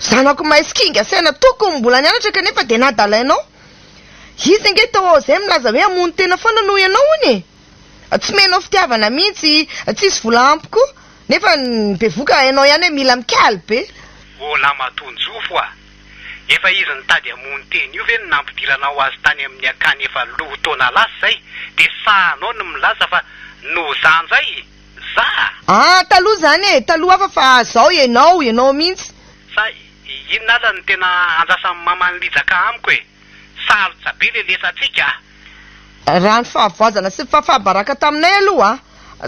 Zanako mahay sy kinga saina tokony mbola nianatra kanefa dia nadalainao. Izy ange tao ao izay milaza hoe hamono tena foana noho ianao hono e. Tsy omenao fitiavana mihitsy, tsisy vola ampy koa. Nefa ny bevoka hainao ihany hoe mila mikaly be. Ô lamatoa Njofo a! Efa izy nitady hamono tena io ve no nampidiranao azy tany amin'ny akany efa loha taona lasa izay dia sahanao ny milaza fa noho za ndray? Za? Ah, taloha zany e, taloha hafa fa zao ianao, ianao mihitsy. Sa inona ara no tena andrasan'i maman'i Lija ka amiko e? Sarotra be le lesantsika a! Raha ny fahavoazana sy ny fahafaha-baraka taminay aloha,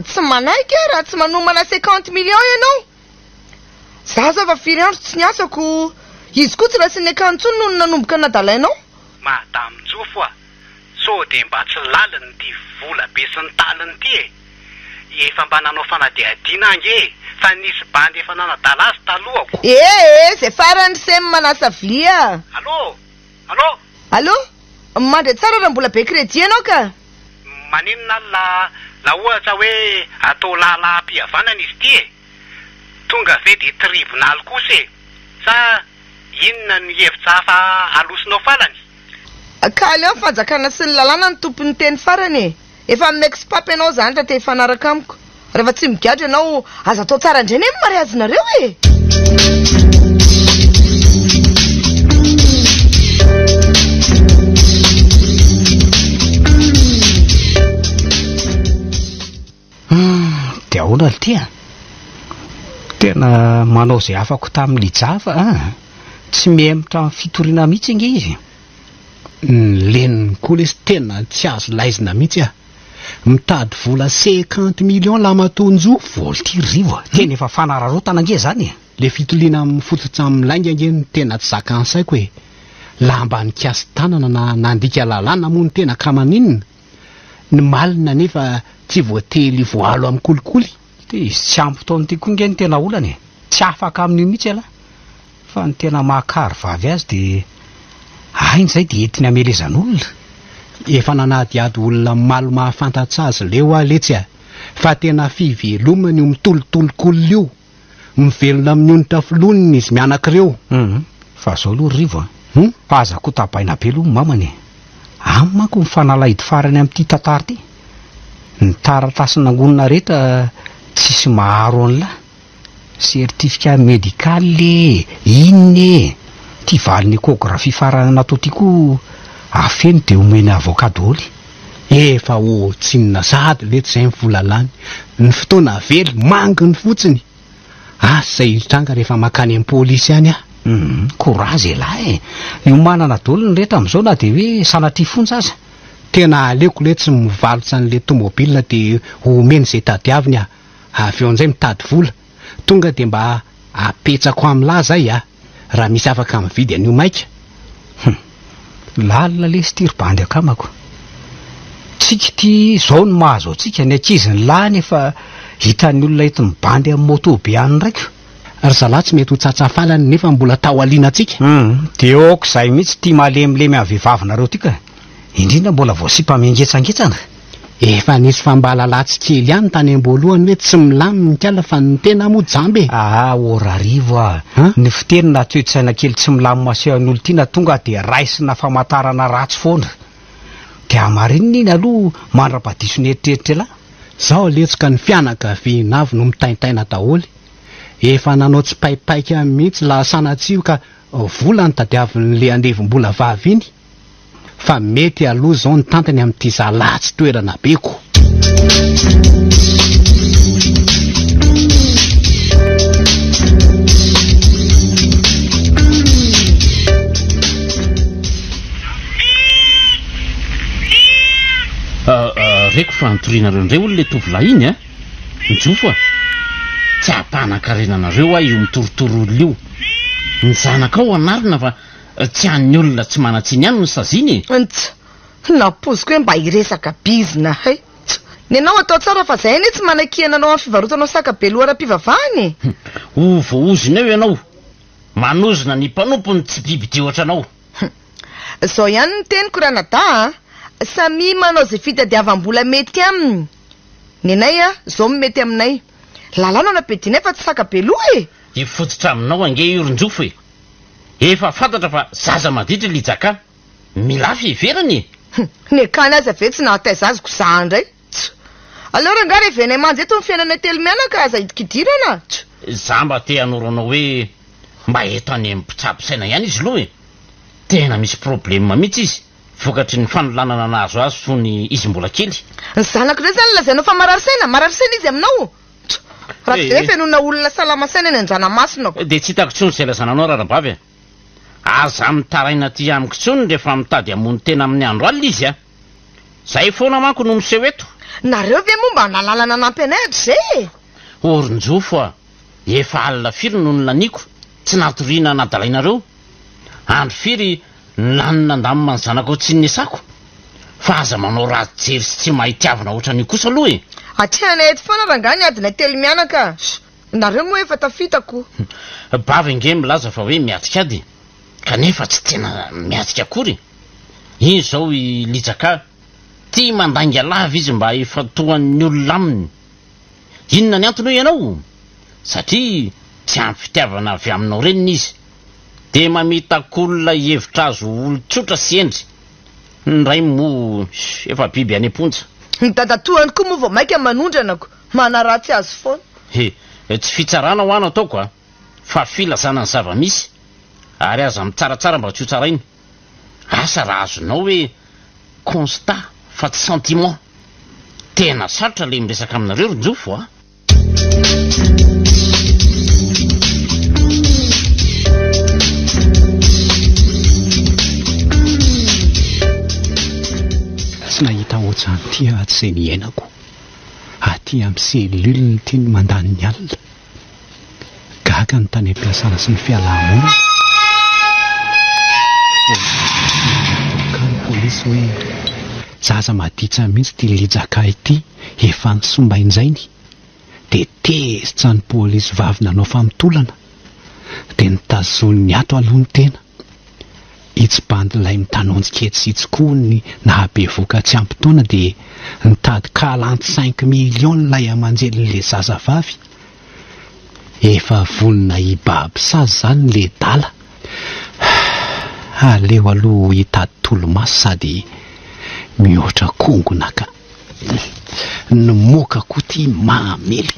tsy manaiky aho raha tsy manomana cinquante millions ianao. Za zao efa firy andro tsy niasako, izy koa tsy raisin'ny akany intsony nony nanomboka nadalainao. Madame Njofo a! Sao dia mba tsy laliny ity vola be sy ny taliny ity e! Efa mba nanao fanadihadiana ange e! Fa nisy bandy efa nanadala azy talohako. Ee, zay farany ry sem manasa vilia. Allô! Allô! Allô! Mandre tsara raha mbola be crédit ianao ka! Maninona ary la la ohatra hoe atao lahalaham-pihavanana izy ity e! Tonga ve dia tribonaly kosa e! Sa inona no hevitra hafa alosonao farany? Ka aleo ny fanjakana sy ny lalàna no tompon'ny teny farany e! Efa mi-ex-pape ianao izany raha te hifanaraka amiko. Rehefa tsy migadra ianao, aza atao tsara indray anie ny mariazinareo e! Hum, dia ahoana ry ty a? Tena manao izay afako tamin'i Lija fa an! Tsy mihemotra amin'ny fitoriana mihitsy ange izy. Ny leniny koa lesy tena tsy azo laizina mihitsy a! Mitady vola cinquante millions lamatoa Njo. Vola ity ry Rivo a! Tena efa fanararaotana ange izany e! Le fitiliana mifototra amin'ny lainga ange no tena tsy zakan'ny saiko e! Lamba nikasi-tanana na nandika lalàna moa no tena ka maninona? Ny malina anefa tsy voately voalo amin'ny kolikoly. Ty izy tsy ampy taona ity koa nge no tena olana e! Tsy afaka amin'io mihitsy ialahy. Fa ny tena mahakary vavy azy dia hainy izay dia entiny hamelezan'olona. Efa nanadihady olona malo mahafantatsa azy leo aho letsy a! Fa tena fivelomany io mitolotolok'olona io. Mivelona amin'ny onitra filohany izy mianaka ireo. Hum, fa zao aloha ry Rivo a! Hum, fa aza kotabaina be aloha ny mamany e! Any manko ny fanalahidy farany amin'ity tantara ity. Ny taratasy nangonina rehetra tsisy maharo an'lah. Certificat médical e, inona e! Ity valin'ny échographie farany natao ity koa afeno dia omeny avocat daholo. Efa ohatsinona sahady letsy zay ny vola lany, ny fotoana very manginy fotsiny. Asa izay hitranga rehefa makany am polisy any aho. Humm, courage elah e! Iomanana daholo ny rehetra amin'izao na dia hoe sanatria fonja aza. Tena aleoko letsy mivalotsa an'le tomobile de omeny ze tadiaviny ah. Avy eo ndray mitady vola. Tonga de mba apetsako amlah zay ah. Raha misy afaka mividy an'io maika. Hum. Lalina lesy ity ry bandy akamako. Tsika ity izao no mahazo antsika, ny ankizy ny lahy nefa hitan'ny olona eto mibandy amin'ny moto be any indray ko. Ry zalahy tsy mety ho tsatsafalany nefa mbola tao alinantsika. Hum, dia ok izay mihitsy ity malemilemy amin'ny vehivavinareo ity ka. Indrindra mbola vao sipa mihengetsangetsana. Efa nisy fambalalatsy kely ihany tany am-boalohany hoe tsy milamina ny kala fa ny tena moa jamba e! Aa ô Rarivo a! Ny fiteny na toe-tsaina kely tsy milamina asehon'ny olon-tiana tonga dia raisina famantarana ratsy foana. Dia hamarinina iny aloha mandra-padiso ny eritreritr'elah. Zao letsoka ny fianakaviana avy no mitaintaina daholo. Efa nanao tsipaipaika mihitsy laha sanatria ka vola no tadiavin'le andevim-bola vavy iny. Fa mety aloha zao ny tantiny amin'ity zalahy tsy toerana be ko. Reko fa nitorianareo indray hono le tovolahy iny a! Njofo a! Tsy hampanan-karena anareo aho io mitorotoro olona io. Ny zanakao anarina fa Tsy an'ny olona tsy manan-tsiny ihany no saziana e! Nts! Nampoiziko hoe mba hiresaka bizna hay. Ts! Nenao atao tsara fa zay anie tsy manakihana anao amin'ny fivarotanao saka be loha ara-pivavahana e! Ho voaozona eo ianao! Manozona ny mpanompony tsy biby dia ohatranao! Hum! Zao ihany ny teniko ranadahy a! Samia manao izay fitadiavam-bola mety aminy! Nenay a! Zao no mety aminay! Lalàna no ampiadianay fa tsy saka be loha e! Hifototra aminao ange io ry Njofo e! Efa fantatra fa zaza maditra i Lijaka. Milà fiheverana e! Hum, ny akany aza ve tsy nahataiza azy ko za ndray? Tch! Aleo rangaha revenay manja eto ny fiainanay telo mianaka aza hidikidirana! Tch! Za mba te hanoro anao hoe mba eto any amin'ny mpitsabo saina ihany izy loha e! Tena misy problème mihitsy izy vokatry ny fanolanana nahazo azy fony izy mbola kely. Ny zanako ndray zany lazainao fa marary saina? Marary saina izy aminao? Tch! Raha tsy dia fenoina olona salama saina ny anjanamasonako. Dia tsy hitako intsony izay lazana anao rarabavy a! Aza mitaraina aty amiko intsony rehefa mitady hamono tena amin'ny andro alina izy a! Izay foana manko no miseho eto. Nareo ve moa mba nahalala nanampy anay hatrizay e? Orinjofo a! Efa alina firy no nolaniako tsy natoriana nadalainareo? Andro firy nolany nandamina ny zanakao tsy niasako? Fa aza manao ratsy jery sy tsy mahay tiavina ohatran'io kosa aloha e! Atrehanay eto foana rangahy ny adinay telo mianaka a! Nareo moa efa tafita ko! Bavy ange milaza fa hoe miatrik'ady e! Kanefa tsy tena miatrika akory e! Iny izao i Lijaka, tia mandainga lava izy mba hifantohan'ny olona aminy. Inona ny antony hoy ianao? Satria tsy ampy fitiavana avy aminao reniny izy. Dia mamitak'olona hihevitra azy ho olon-tsotra sy hendry. Ny rainy moa efa biby any am-ponja. Ny dadatoany koa moa vao mainka manondrana ko! Manaratsy azy foana. He, tsy fitsarana hoa no ataoko a! Fa filazana ny zava-misy, ary aza mitsaratsara mba tsy ho tsaraina. Asa raha azonao hoe constat fa tsy sentiment. Tena sarotra le miresaka aminareo ry Njofo a! Tsy nahita ohatran'ity aho hatrizay niainako. Aty amin'ny cellule ity no mandany ny alina. Gaga ny tany am-piasana sy ny fiaraha-monina. Vao ny polisy hoe zaza maditra mihitsy ity Lijaka ity, efa nisombainjainy. Dia tezitra ny polisy vavy nanao famotorana. Dia notazoniny ato aloha ny tena. Itsy bandy ilay mitanonjika etsy sy itsy koa ny nahabevoka tsy ampy taona dia nitady quarante cinq millions ilay amanjelin'le zazavavy. Efa vonona hibaby sazy zany le dala. Aleo aloha hitady tolomaso sady mihoatra kongona ka. Ny moka koa ty mahamely.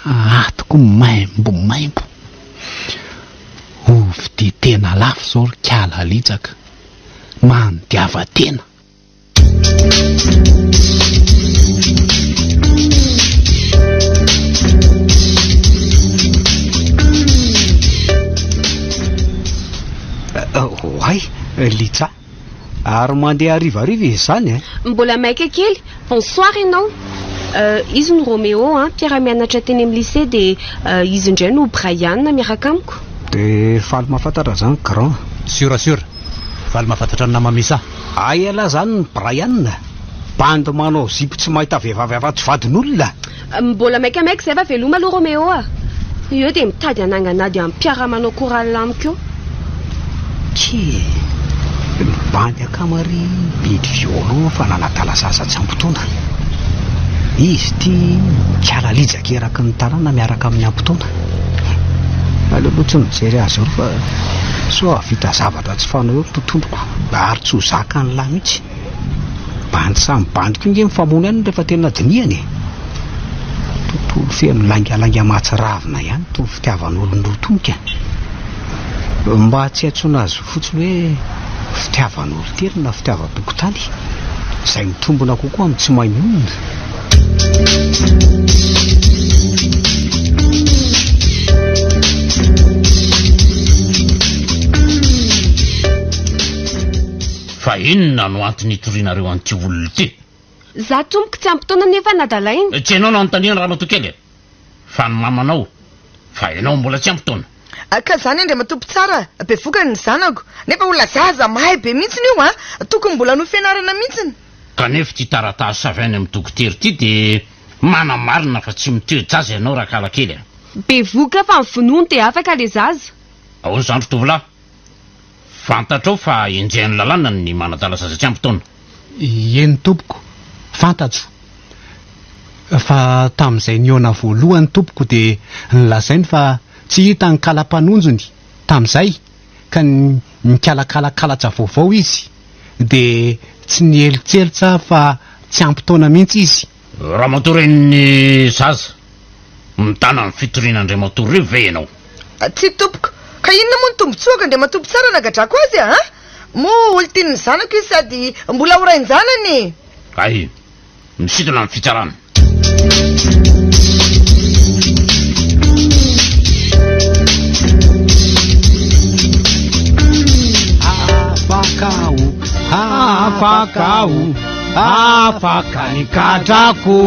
Ato koa maimbo maimbo. Ovy dia tena lafo zao ry kala litsaka. Mandiava tena. Oay, Litsa. Ary mandeha harivariva izy izany e? Mbola maika kely. Bonsoir ianao. Izy no Roméo an, mpiara-mianatra teny amin'ny lycée dia izy indray no Brian miaraka amiko. Dia faly mahafantatra izany grand. Sûr sûr. Faly mahafantatra ny nama-misa. Hay elah izany ny Brian. Bandy manao zipo tsy mahita vehivavy afa-tsy vadin'olona. Mbola maikamaika izay fa veloma aloha Roméo a! Eo dia mitady hanangana ady amin'ny mpiara-manao chorale amiko eo. Kee! Ny bandy akama ry mividy violon fa nanadala zaza tsy ampy taona. Izy ity mikala lijaka eraky ny tanàna miaraka amin'ny ampy taona. Aleo aloha tsy mijery azy eo fa sao hahavita zavatra tsy fanao eo ny tontoloko ary tsy ho zakan'lah mihitsy. Bandy samy bandy koa nge mifamono ihany rehefa tena dinihana e! Tontolo feno laingalainga mahatsiravina ihany itony fitiavan'olon-droa itony ka! Mba tsy iantsoana azy fotsiny hoe fitiavan'olon-telo na fitiavan-tokotany, izay mitombina kokoa amin'ny tsy mahay mionona. Fa inona no antony itorianareo an'ity olona ity? Za tompoko tsy ampy taona nefa nadalaina. Tsy ianao no anontaniana ramatoa kely e! Fa ny mamanao, fa ianao mbola tsy ampy taona. Ka zany Andriamatoa mpitsara, bevokany ny zanako, nefa olona zaza mahay be mihitsiny io an! Tokony mbola hanohy fianarana mihitsiny. Kanefa ity taratasy avy any amin'ny dokotera ity dia manamarina fa tsy mitoe-jaza ianao rakalakely a! Bevoka fa ny vonoiny dia afaka le zaza. Ahoana izany ry tovolahy? Fantatrao fa enjehin'ny lalàna ny manadala zaza tsy ampy taona. Eny tompoko, fantatro. Fa tamin'izay nihaona voalohany tompoko dia nolazainy fa tsy hita ny kala-panonjony tamin'izay ka nikalakala kalatra vaovao izy dia tsy nihelitselitsa fa tsy ampy taona mihitsy izy. Ramatoa renin'ny zaza, mitana ny fitorian'Andriamatoa Rivo ve ianao? Tsia tompoko. Ka inona moa ny tombotsoako Andriamatoa mpitsara nagadrako azy a? Moa olon-tian'ny zanako izy sady mbola ho rain-janany e! Hay, misintona ny fitsarana. Afaka aho, afaka aho. Afaka ny kadrako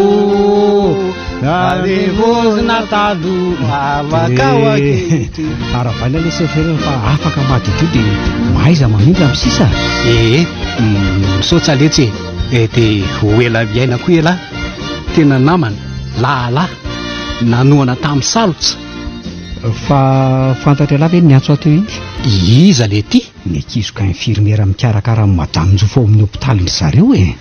Arevozina taloha Afaka aho ankehitriny Arabaina le chauffeur fa afaka madiodio dia mahaiza mamindra amin'ny sisa. Ee, misaotra letsy e. E dia ho ela miaina koa elah. Tena namana, lahalahy, nanohana tamin'ny salotra. Fa fantatr'ialahy ve ny niantso ahy teo iny? Iza le ty? Ny ankizoka infirmiera mikarakara an'i Madame Njofa ao amin'ny hopitalin'dry zareo e!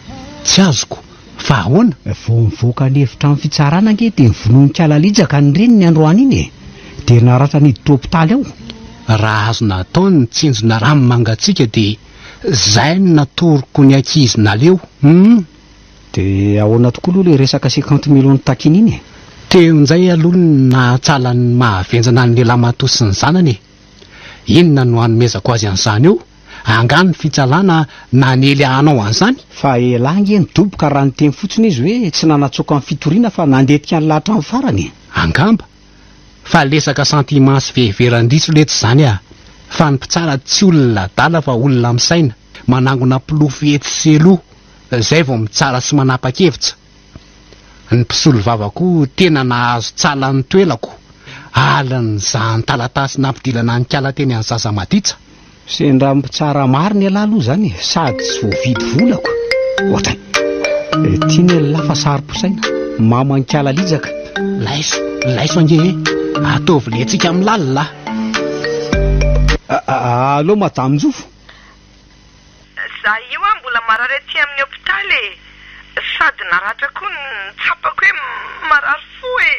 Tsy azoko, fa ahoana? Vao nivoaka ny efitrano fitsarana ange dia novonoin'i Kalalijaka ny reniny androany iny e! Dia naratra niditra hopitaly ao. Raha azo natao ny nitsinjona rano mangatsiaka dia zay no natoroko ny ankizy naleo, hum! Dia ahoana tokoa aloha ilay resaka cinquante millions notakiany iny e? Teo injay aloha no nahatsala ny mahavenjana an'ilay lamatoa sy ny zanany e! Inona no hanomezako azy an'izany eo? Angaha ny fitsalana nanely hanao an'izany? Fa elah ange nidoboka raha niteny fotsiny izy hoe tsy nanatsoaka ny fitoriana fa nandetika an'lah hatramin'ny farany e! Angamba. Fa lesaka sentiment sy fiheveran-diso letsy izany ah! Fa ny mpitsara tsy olona adala fa olona misaina, manangona pilofo etsy sy eloha, zay vao mitsara sy manapa-kevitra. Ny mpisolovava koa tena nahazo tsala ny toelako, alina izany taratasy nampidilana an'ikala teny an'i zaza maditsa. Sendra mpitsara marina ialahy aloha izany e, sady tsy voavidy volako. Ohatray. Tiany ialahy fa saro-posaina. Mamo an'ikala lijaka. Laiso, laiso ange e. Ataovy letsika amin'ny lalina. Allo madame Njofo. Za io ah mbola marary aty amin'ny hopitaly e! Sady naratra koa no tsapako hoe marary fo e!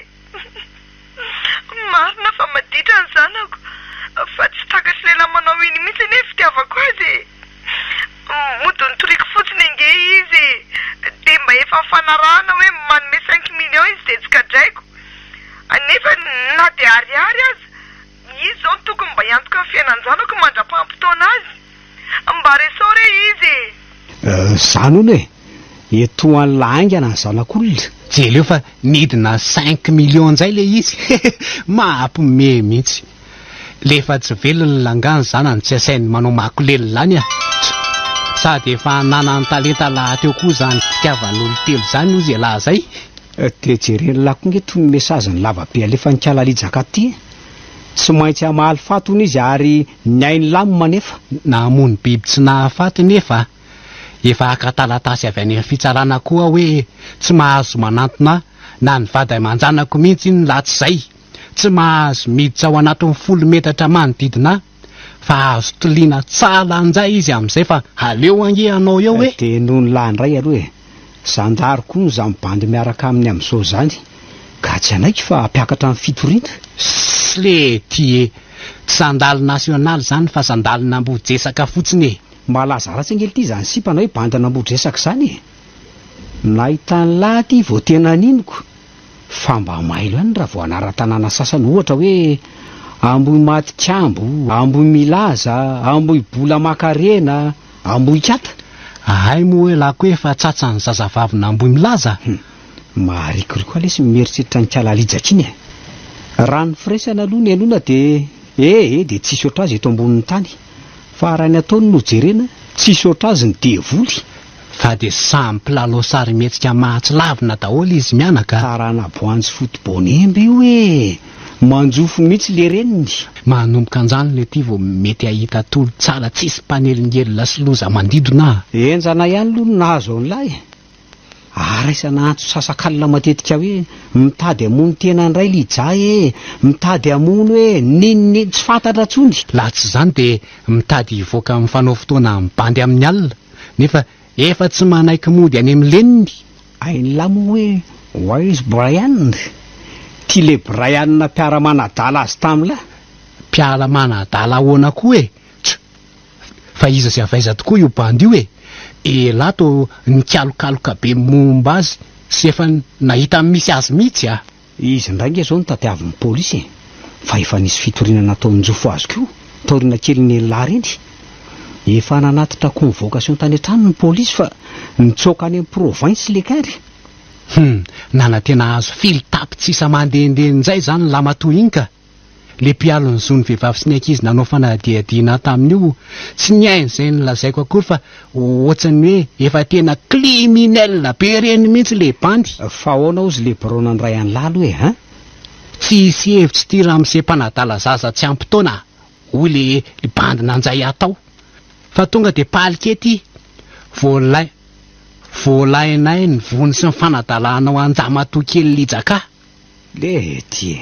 Marina fa maditra ny zanako fa tsy takatry lehilahy manao iny mihitsy anie ny fitiavako azy e! Mody notoriako fotsiny ange izy e! Dia mba efa nifanarahana hoe manome cinq millions izy dia tsy gadraiko nefa na dia ariary aza Izy izao no tokony mba hiantoka ny fiainan-janako mandra-pahampotoana azy. Mba resao re izy e! Zany hono e! Etoan'la haingana ny zanak'olona. Jereo fa nidina cinq millions njay le izy Mahampime mihitsy. Le efa tsy velona angaha ny zanany tsy asainy manao makolelina any ah. Sady efa nanan-talenta lahateo koa izany fitiavan'olon-telo izany hozy ialahy izay. Dia jeren'lah koa nge tony message-ny lava be alefan'i Kala Lijaka ty e! Tsy maintsy hamaly faty hono izy ary ny ain'lah no manefa. Namono biby tsy nahafaty nefa efa haka taratasy avy any amin'ny fitsarana koa aho hoe tsy mahazo manantona ahy na ny vady aman-janako mihitsy iny laha tsy izay. Tsy mahazo miditra ao anatin'ny folo metatra manodidina ahy fa azo tiliana tsara njay izy amin'izay fa aleo ange hanao eo e! Dia nony lahy indray aloha e! Zandary koa no zany bandy miaraka aminy amin'izao zany ka tsy hanaiky fa hampiakatra ny fitoriana. Sle ty e! Tsy zandary nasionaly zany fa zandarin'Ambohijesaka fotsiny e! Malaza ratsy ange lty zany sipa na hoe bandin'Ambohidresaka zany e! Nahita an'lah aty vao tena ninoko fa mba mailo ihany raha vao anaran-tanàna sasany ohatra hoe Ambohimatikambo, Ambohimilaza, Ambohibola Makarena, Ambohikata. Hay moa elah koa efa tsatsan'ny zazavavin'Ambohimilaza? Hum, maharikoriko ahy lesy mieritreritra an'i Kalalijaka iny e! Raha ny firaisana aloha no henoina dia eh eh dia tsisy ohatr'azy eto ambonin'ny tany. Fa raha ny ataony no jerena, tsisy ohatr'azy ny devoly. Fa dia samy mpilalao sarimihetsika mahatsilavina daholo izy mianaka. Tarana-boanjo foto-boanemba io e! Manjofo mihitsy le reniny. Manomboka anjany le ty vao mety hahita tolo tsara tsisy mpanelingelina sy loza mandidona a! Henjana ihany aloha no nahazo an'lah e! Aharaisana antso sasakalina matetika hoe mitady hamono tena indray Lija e! Mitady hamono e! N'inon'inona tsy fantatra intsony. Laha tsy izany dia mitady hivoaka mifanao fotoana amin'ny bandy amin'ny alina nefa efa tsy manaiky mody any amin'ny leniny. Hain'lah moa hoe where is Brian? Ty le Brian mpiara-manadala azy tam'lah. Mpiara-manadala ahoana koa e? Tch! Fa iza sy avy aiza tokoa io bandy io e? Elah to nikalokaloka be momba azy sy efa nahita ny misy azy mihitsy a! Izy indray nge zao no tadiavin'ny polisy e! Fa efa nisy fitoriana nataon'i Njofo azy koa taoriana kelin'ny elah reny. Efa nanatitra convocation tany an-trano ny polisy fa nitsoaka any amin'ny province le kary. Hum, nanantena hahazo fil tapitrisa mandehandeha njay zany lamatoa iny ka! Le mpiaro ny zon'ny vehivavy sy ny ankizy nanao fanadihadiana tamin'io tsy nihaino izay nolazaiko akory fa ohatsan'ny hoe efa tena criminel be ireny mihitsy le bandy. Fa ahoana ozy le birao nandray an'lah aloha e hein? Tsy hisy hevitra ity ramose mpanadala zaza tsy ampy taona hoy le bandy nanjay atao fa tonga de palike ty voalay voalainay ny vono sy ny fanadalanao anjamatoa kely lijaka. Lety e!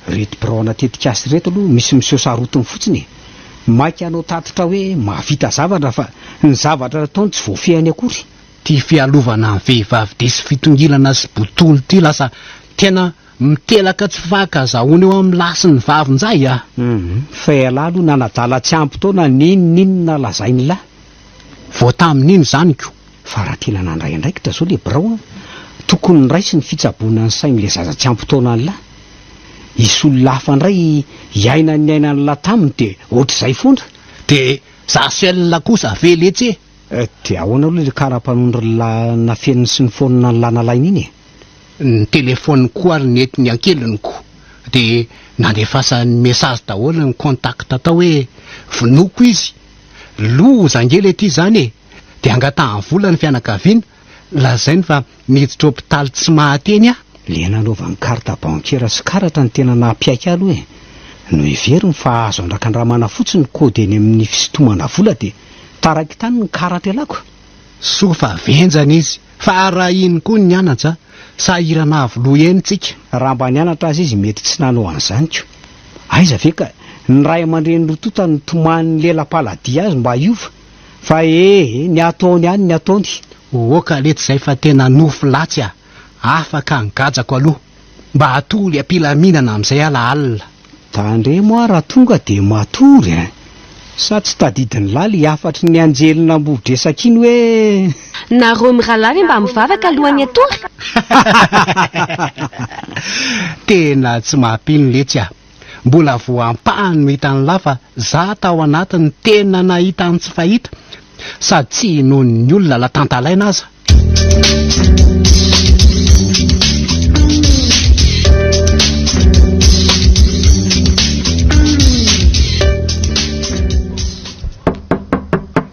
Reto biraona tetikasa ireto aloha misy miseho sarotiny fotsiny e! Maika hanao tatitra hoe mahavita zavatra fa ny zavatra nataony tsy voafehiny akory. Ty fialovana ny vehivavy diso fitongilana sy botolo ty lasa tena mitelaka tsy fankazahoana eo amin'ny lahy sy ny vavy njay a! Hum, fa ialahy aloha nanadala tsy ampy taona n'inon'inona lazain'lah. Vao tamin'iny izany ko. Fa raha tena nandray andraikitra zao le birao an, tokony niraisy ny fitsaboana ny sain'le zaza tsy ampy taona an'lah. Hisy olona hafa indray hiaina ny niainan'lah taminy de ohatr'izay foana. De za seul kosa ve letsy e? De ahoana aloha le kara-panondron'lah nafeniny sy ny phone an'lah nalainy iny e? Ny telephone ko ary nety ny ankeliny ko de nandefasany message daholo ny contact tao hoe vonoiko izy, loza ange le ty zany e! De angatahany vola ny fianakaviana, lazainy fa niditra hopitaly tsy mahateny aho. Le nanaovany carte bancaire sy karatra no tena naha-mpiaiky ahy aloha e! Noheveriny fa azo andrakandramana fotsiny ny code eny amin'ny fisintomana vola dia taraiky tany ny karatra ialako. Soa fa venjana izy fa raha iny koa ny nianatra sahirana avo loha eny tsika. Raha mba nianatra aza izy mety tsy nanao an'izany ko! Aiza ve ka ny ray aman-dreny roa tonta nitomany ny lela-paladia azy mba hiova fa ee ny ataony ihany ny ataony. Oka letsy zay fa tena nofy latsy a! Afaka ny gajako aloha. Mba hatory am-pilaminana amizay aho la alina. Tandremo aho raha tonga dia matory a! Sa tsy tadidin'lah le hafatry ny anjelin'Ambohidresaka iny hoe. Nareo mirahalahy ve mba mivavaka alohan'ny hatory? Tena tsy mampino letsy a! Mbola voa ampahany no hitan'lah fa za tao anatiny tena nahita ny tsy fahita sady tsy inoan'ny olona la tantalaina aza.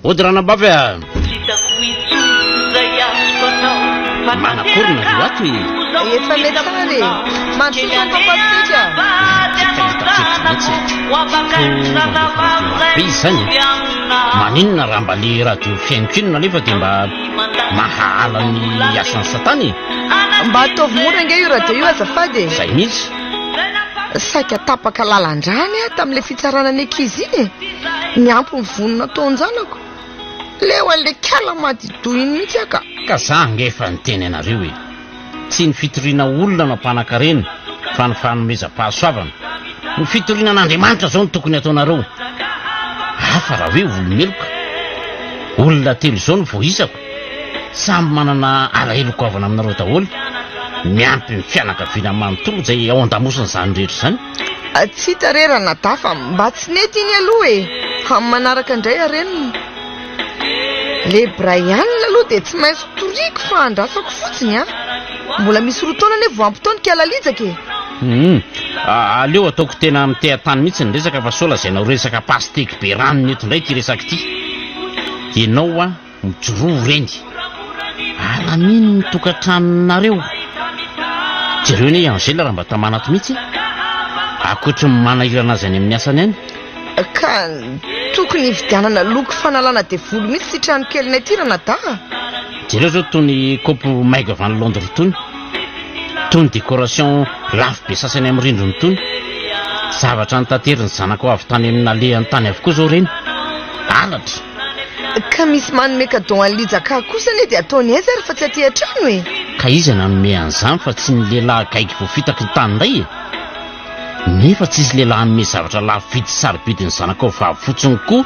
Ody ranabavy a! Manakory nareo ato e? Efa mety tsara e. Mandrosoa tonton Pastika. Efa hitako hevitra mihitsy e. Toa mandefa radio maro be izy izany e. Maninona raha mba le radio fihainoko iny no alefa dia mba mahahala ny asan'i satana e. Mba ataovy mora ange io radio io azafady e. Izay mihitsy. Saika tapaka lalan-drany aho tamin'ilay fitsarana ny ankizy iny e. Niampy ny vono nataon-janako. Leo an'ilay kala madidoha iny mihitsy aho ka. Ka za ange efa niteny anareo e. Tsy ny fitoriana olona no ampanankarena fa ny fanomezam-pahasoavana. Ny fitoriana an'Andriamanitra izao no tokony ataonareo. Hafa raha hoe olo-meloka. Olona telo izao no voaisako. Samy manana alahelo goavana aminareo daholo. Miampy ny fianakaviana manontolo izay ao an-damosin'izany rehetra izany. Tsy hita re ranadahy fa mba tsy nety iny aloha e! Amin'ny manaraka indray arenina. Le Brian aloha dia tsy maintsy toriko fa andrasako fotsiny an! Mbola misy roa taona anie vao ampy taona i Kalalija e! Hum, aleo ataoko tena miteha-tany mihitsy ny resaka fa sao lazainao resaka pasteky be ranony eto indray ity resaka ity. Ianao hoa Mijoroa reny. Alamino ny tokantranonareo. Jereo anie i Angèle raha mba tamana ato mihitsy e. Ankoatry ny manahirana azy any amin'ny asany any. Ka tokony hividianana loko fanalana devoly mihitsy ity tranokelinay ity ranadahy a. Jereo izao itony kaopy maigo avy any Londres itony. Itony décoration lafo be sasany amin'ny rindrina itony. Zavatra notaterin'ny zanakao avy tany amin'ny nalehany tany avokoa izao ireny. Halatra. Ka misy manome cadeau an'i Lija ka kosa anie dia ataony aiza ary fa tsy aty an-trano e! Ka iza nanome an'izany fa tsy ny lehilahy gaigy voafitaky ny tany indray e! Nefa tsisy lehilahy hanome zavatra lafo vidy sy sarobidy ny zanakao vavy fotsiny koa!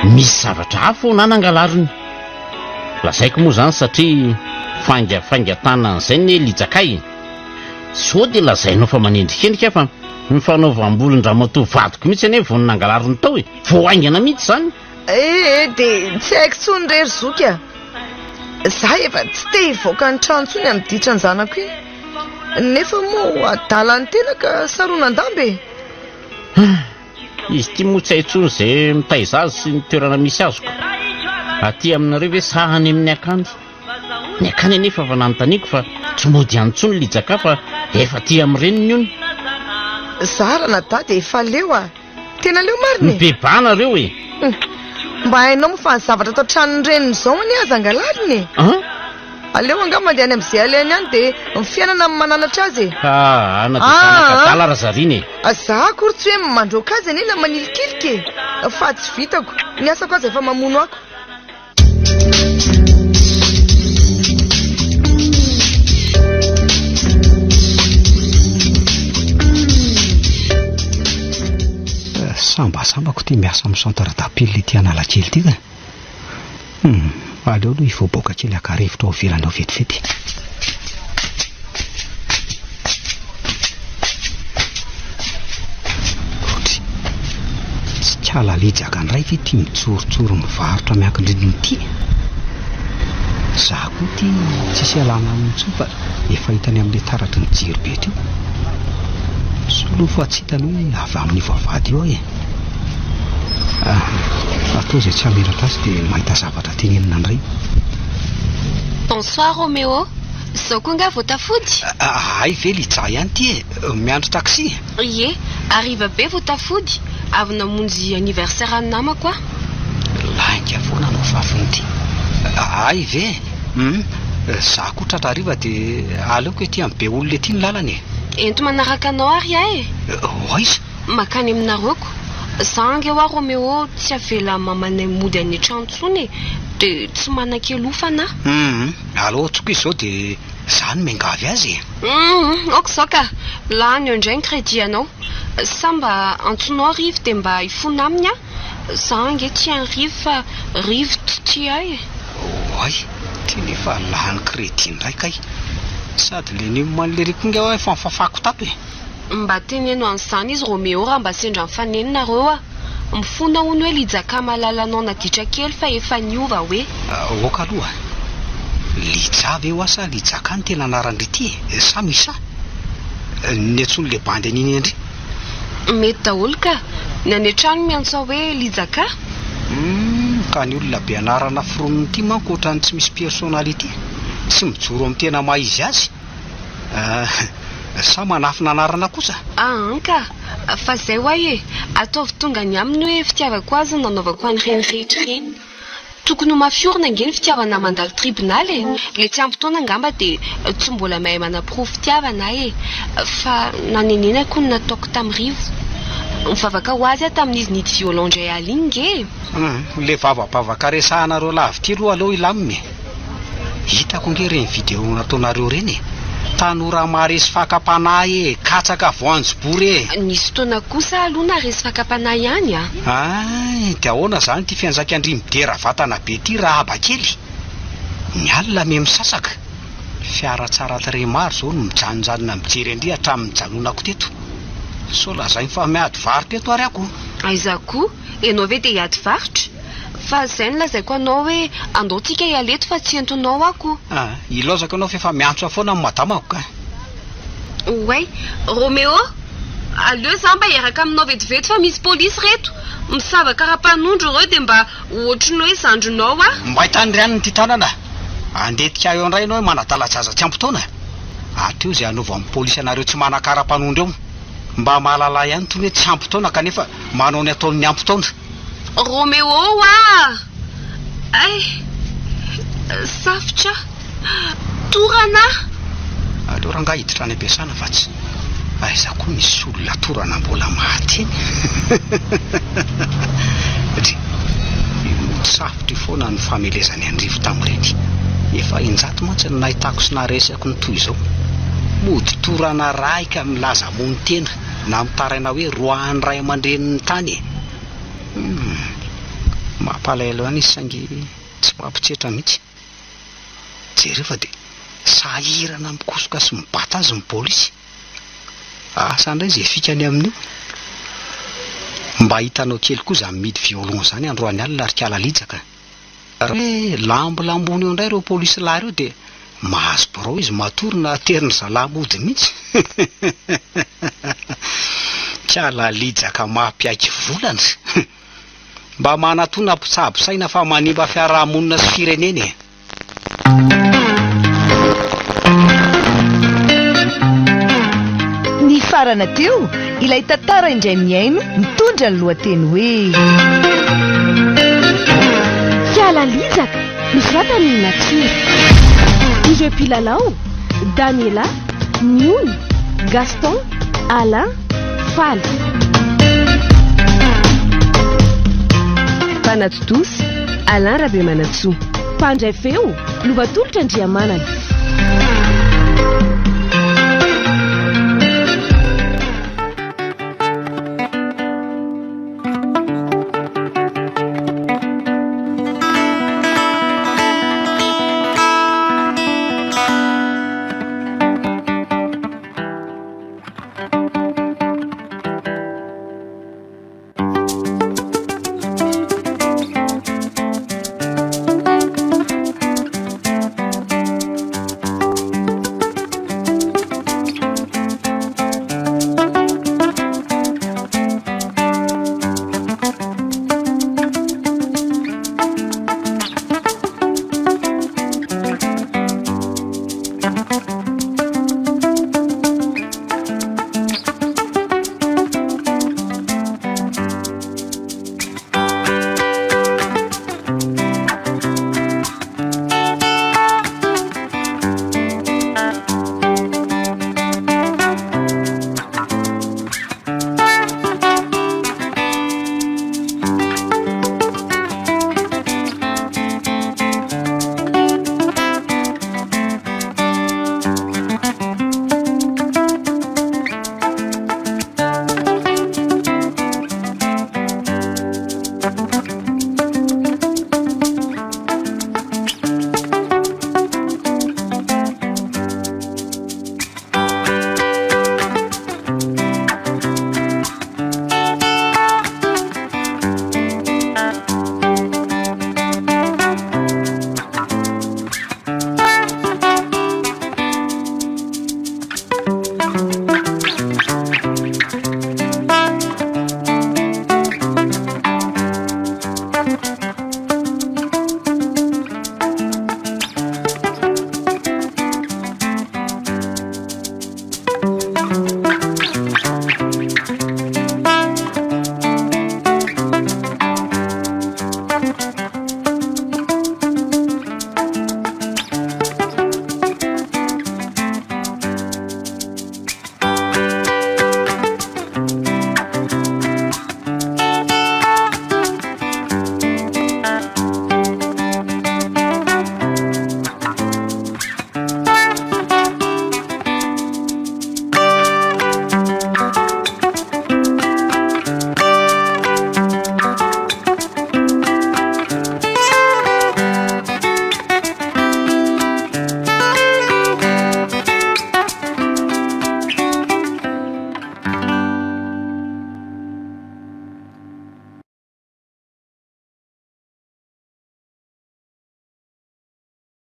Misy zavatra hafa ao na nangalariny! Lazaiko moa izany satria faingafaingan-tanan'izay ne Lija kay e! Sao dia lazainao fa manendrikendrika fa ny fanaovam-bolon-dramatoa vadiko mihitsy anie vao nangalariny tao e! Vao haingana mihitsy izany. Ee, dia tsy haiko intsony re ry zoky a! Za efa tsy te hivoaka ny trano intsony amin'ny ditran-janako iny. Nefa moa adala ny tena ka saronan-damba e! Izy ity moa tsy hay intsony izay mitaiza azy sy ny toerana misy azoko. Aty aminareo ve sa any amin'ny akany? Ny akany anefa efa nanontaniako fa tsy mody any intsony Lijaka fa efa aty amin'ny reniny hono. Za ranadahy dia efa leo a! Tena leo marina e! Mibebaha nareo e! Mba hainao moa fa ny zavatra ato an-tranon'ny reniny izao anie aza angalarina e! An? Aleo angaha mandeha any amin'izay alehany any dia ny fiainana no mananatra azy e! Ah, ana dia zanaka adala Razarina e! Za akory tsy hoe mandroaka azy anie na manilikilika e! Fa tsy vitako, ny asako aza efa mamono ako. Sambasambako ity miasa amin'ny centre d'appel ity Analakely ity ka. Hum, aleo aloha hivoaboaka kely haka rivotra ao ivelany ao vetivety. Ohatry tsy kala lijaka indray ve ity mijorotsoro mivarotra miankin-drindrina ity e? Za koa ity tsisy ialana aminy intsony fa efa hitany amin'ilay taratry ny jiro be teo. Soa aloha fa tsy hitany hoe avy amin'io vavahady io aho e. Ah, atao izay tsy hamelatra azy dia mahita zavatra tenenina indray. Bonsoir Roméo. Zao koa nga vao tafody? Hay ve Lija ihany ity e! Miandry taxi? Ie, hariva be vao tafody, avy namonjy anniversaire an'ny namako aho. Lainga foana anao vaviny ity. Hay ve? Hum, za koa tratra hariva dia aleoko ety amin'ny be olona ety ny lalana e. Ento manaraka anao ary aho e. Ho aiza? Mankany aminareo ko. Za ange hoa Roméo tsy avela mamanay mody any an-trano intsony e, dia tsy manan-kelofana aho. Hum, aleo antsoiko izy izao dia za no miangavy azy e. Hum, ok izao ka, lany eo indray ny crédit anao. Sa mba antsonao Rivo dia mba hifona aminy aho? Za ange tia an'i Rivo fa Rivo tsy tia ahy e. Oay, ty nefa lany crédit indray kay. Sady le numéro-n'i Rivo koa nge hoa efa nifafako tato e. Mba teneno an'izany izy Roméo raha mba sendra mifaneno nareo ah! Mifona hono hoe Lijaka malalanao naditra kely fa efa niova hoe. Ok aloha. Lija ve hoa sa Lijaka no tena anaran-dry ity e? Sa Misa? Ny antsoin'ilay bandy an'iny an-dry? Mety daholo ka! Ny any an-trano miantso ahy hoe Lijaka. Humm, ka ny olona be anarana foronina ity manko ohatran'ny tsy misy personnalité. Tsy mijoro amin'ny tena maha izy azy. Sa manafina anarana kosa? Aa ka! Fa zay ho'a e! Ataovy tonga any aminy hoe fitiavako azy no nanaovako an'ireny rehetra ireny. Tokony ho mafy orina ange ny fitiavana mandalo tribonaly e! Ilay tsy ampy taona angamba dia tsy mbola mahay manaporofo fitiavana aho e! Fa nanenenako ny nataoko tamin'i Rivo. Nivavaka ho azy aho tamin'izy nidy violon indray alina iny nge e! Hum, ilay vavabavaka resahanareo lavitra ity aloha aleo hilamina e! Hitako ange ireny vidéo nataonareo ireny e! Tanora maharesy fakam-panahy e! Katsaka voanjobory e! Nisy fotoana kosa aloha naharesy fakam-panahy ihany a! Hay, dia ahoana izany ity fianjaikan-dry midera vatana be ity Rahaba kely? Ny alina miha misasaka. Fiara tsara tarehy maro izao no mijanonjanona mijery an-dry hatramin'ny nijanonako teto. Sao lazainy fa miady varotra eto ary aho ko! Aiza koa? Ianao ve dia hiady varotra? Fa zay no lazaiko anao hoe andao tsika hiala eto fa tsy entinao aho ko. Ah, ilaozako ianao f'efa miantso ahy foana ny madamako ka. Oay, Roméo, aleo za mba hiaraka aminao vetivety fa misy polisy reto, misava karapanondro ireo dia mba ohatry ny hoe zandrinao aho. Mbay tany ry anona ity tanana, andetika eo indray ianao hoe manadala zaza tsy ampy taona. Hatreo izay hanaovan'ny polisy anareo tsy manan-karapanondro eo. Mba mahalala ihany itony hoe tsy ampy taona kanefa manao ny ataon'ny ampy taona. Roméo oa! Ay! Safotra! Torana aho! Aleo rangahy hiditra any am-piasana fa tsy aiza koa misy olona torana mbola maty eny. Dry, io safotra io foana no famelezany an'Rivo tamin'ireny. Efa injato mantsy no nahitako sy naharesako ny toy izao. Mody torana raika milaza hamono tena na mitaraina hoe roahan'ny ray aman-dreniny tany e! Humm. Mampalahelo ihany izy saingy tsy mampitsetra mihitsy. Jereo fa dia sahirana mikosoka sy mibata azy ny polisy. Asa indray izay fikany amin'io. Mba hitanao kely koa izany mihidy violon izany androany alina ry kala lijaka. Raha hoe lambolambony eo indray ireo polisy lahy ireo dia mahazo birao izy matory na ateriny zalahy mody mihitsy. Kala lijaka mampiaiky volana. Mba manatona mpitsabo saina fa manimba fiarahamonina sy firenena e. Nifarana teo ilay tantara indray mihaino mitondra ny lohateny hoe. Kiala Lijaka, nosoratan'i Natiora. Ireo mpilalao, Daniela, Niony, Gaston, Alain, Faly. Mpanatontosa, Alain Rabemanantsoa. Mpandray feo, Lovatolotra Andriamanana.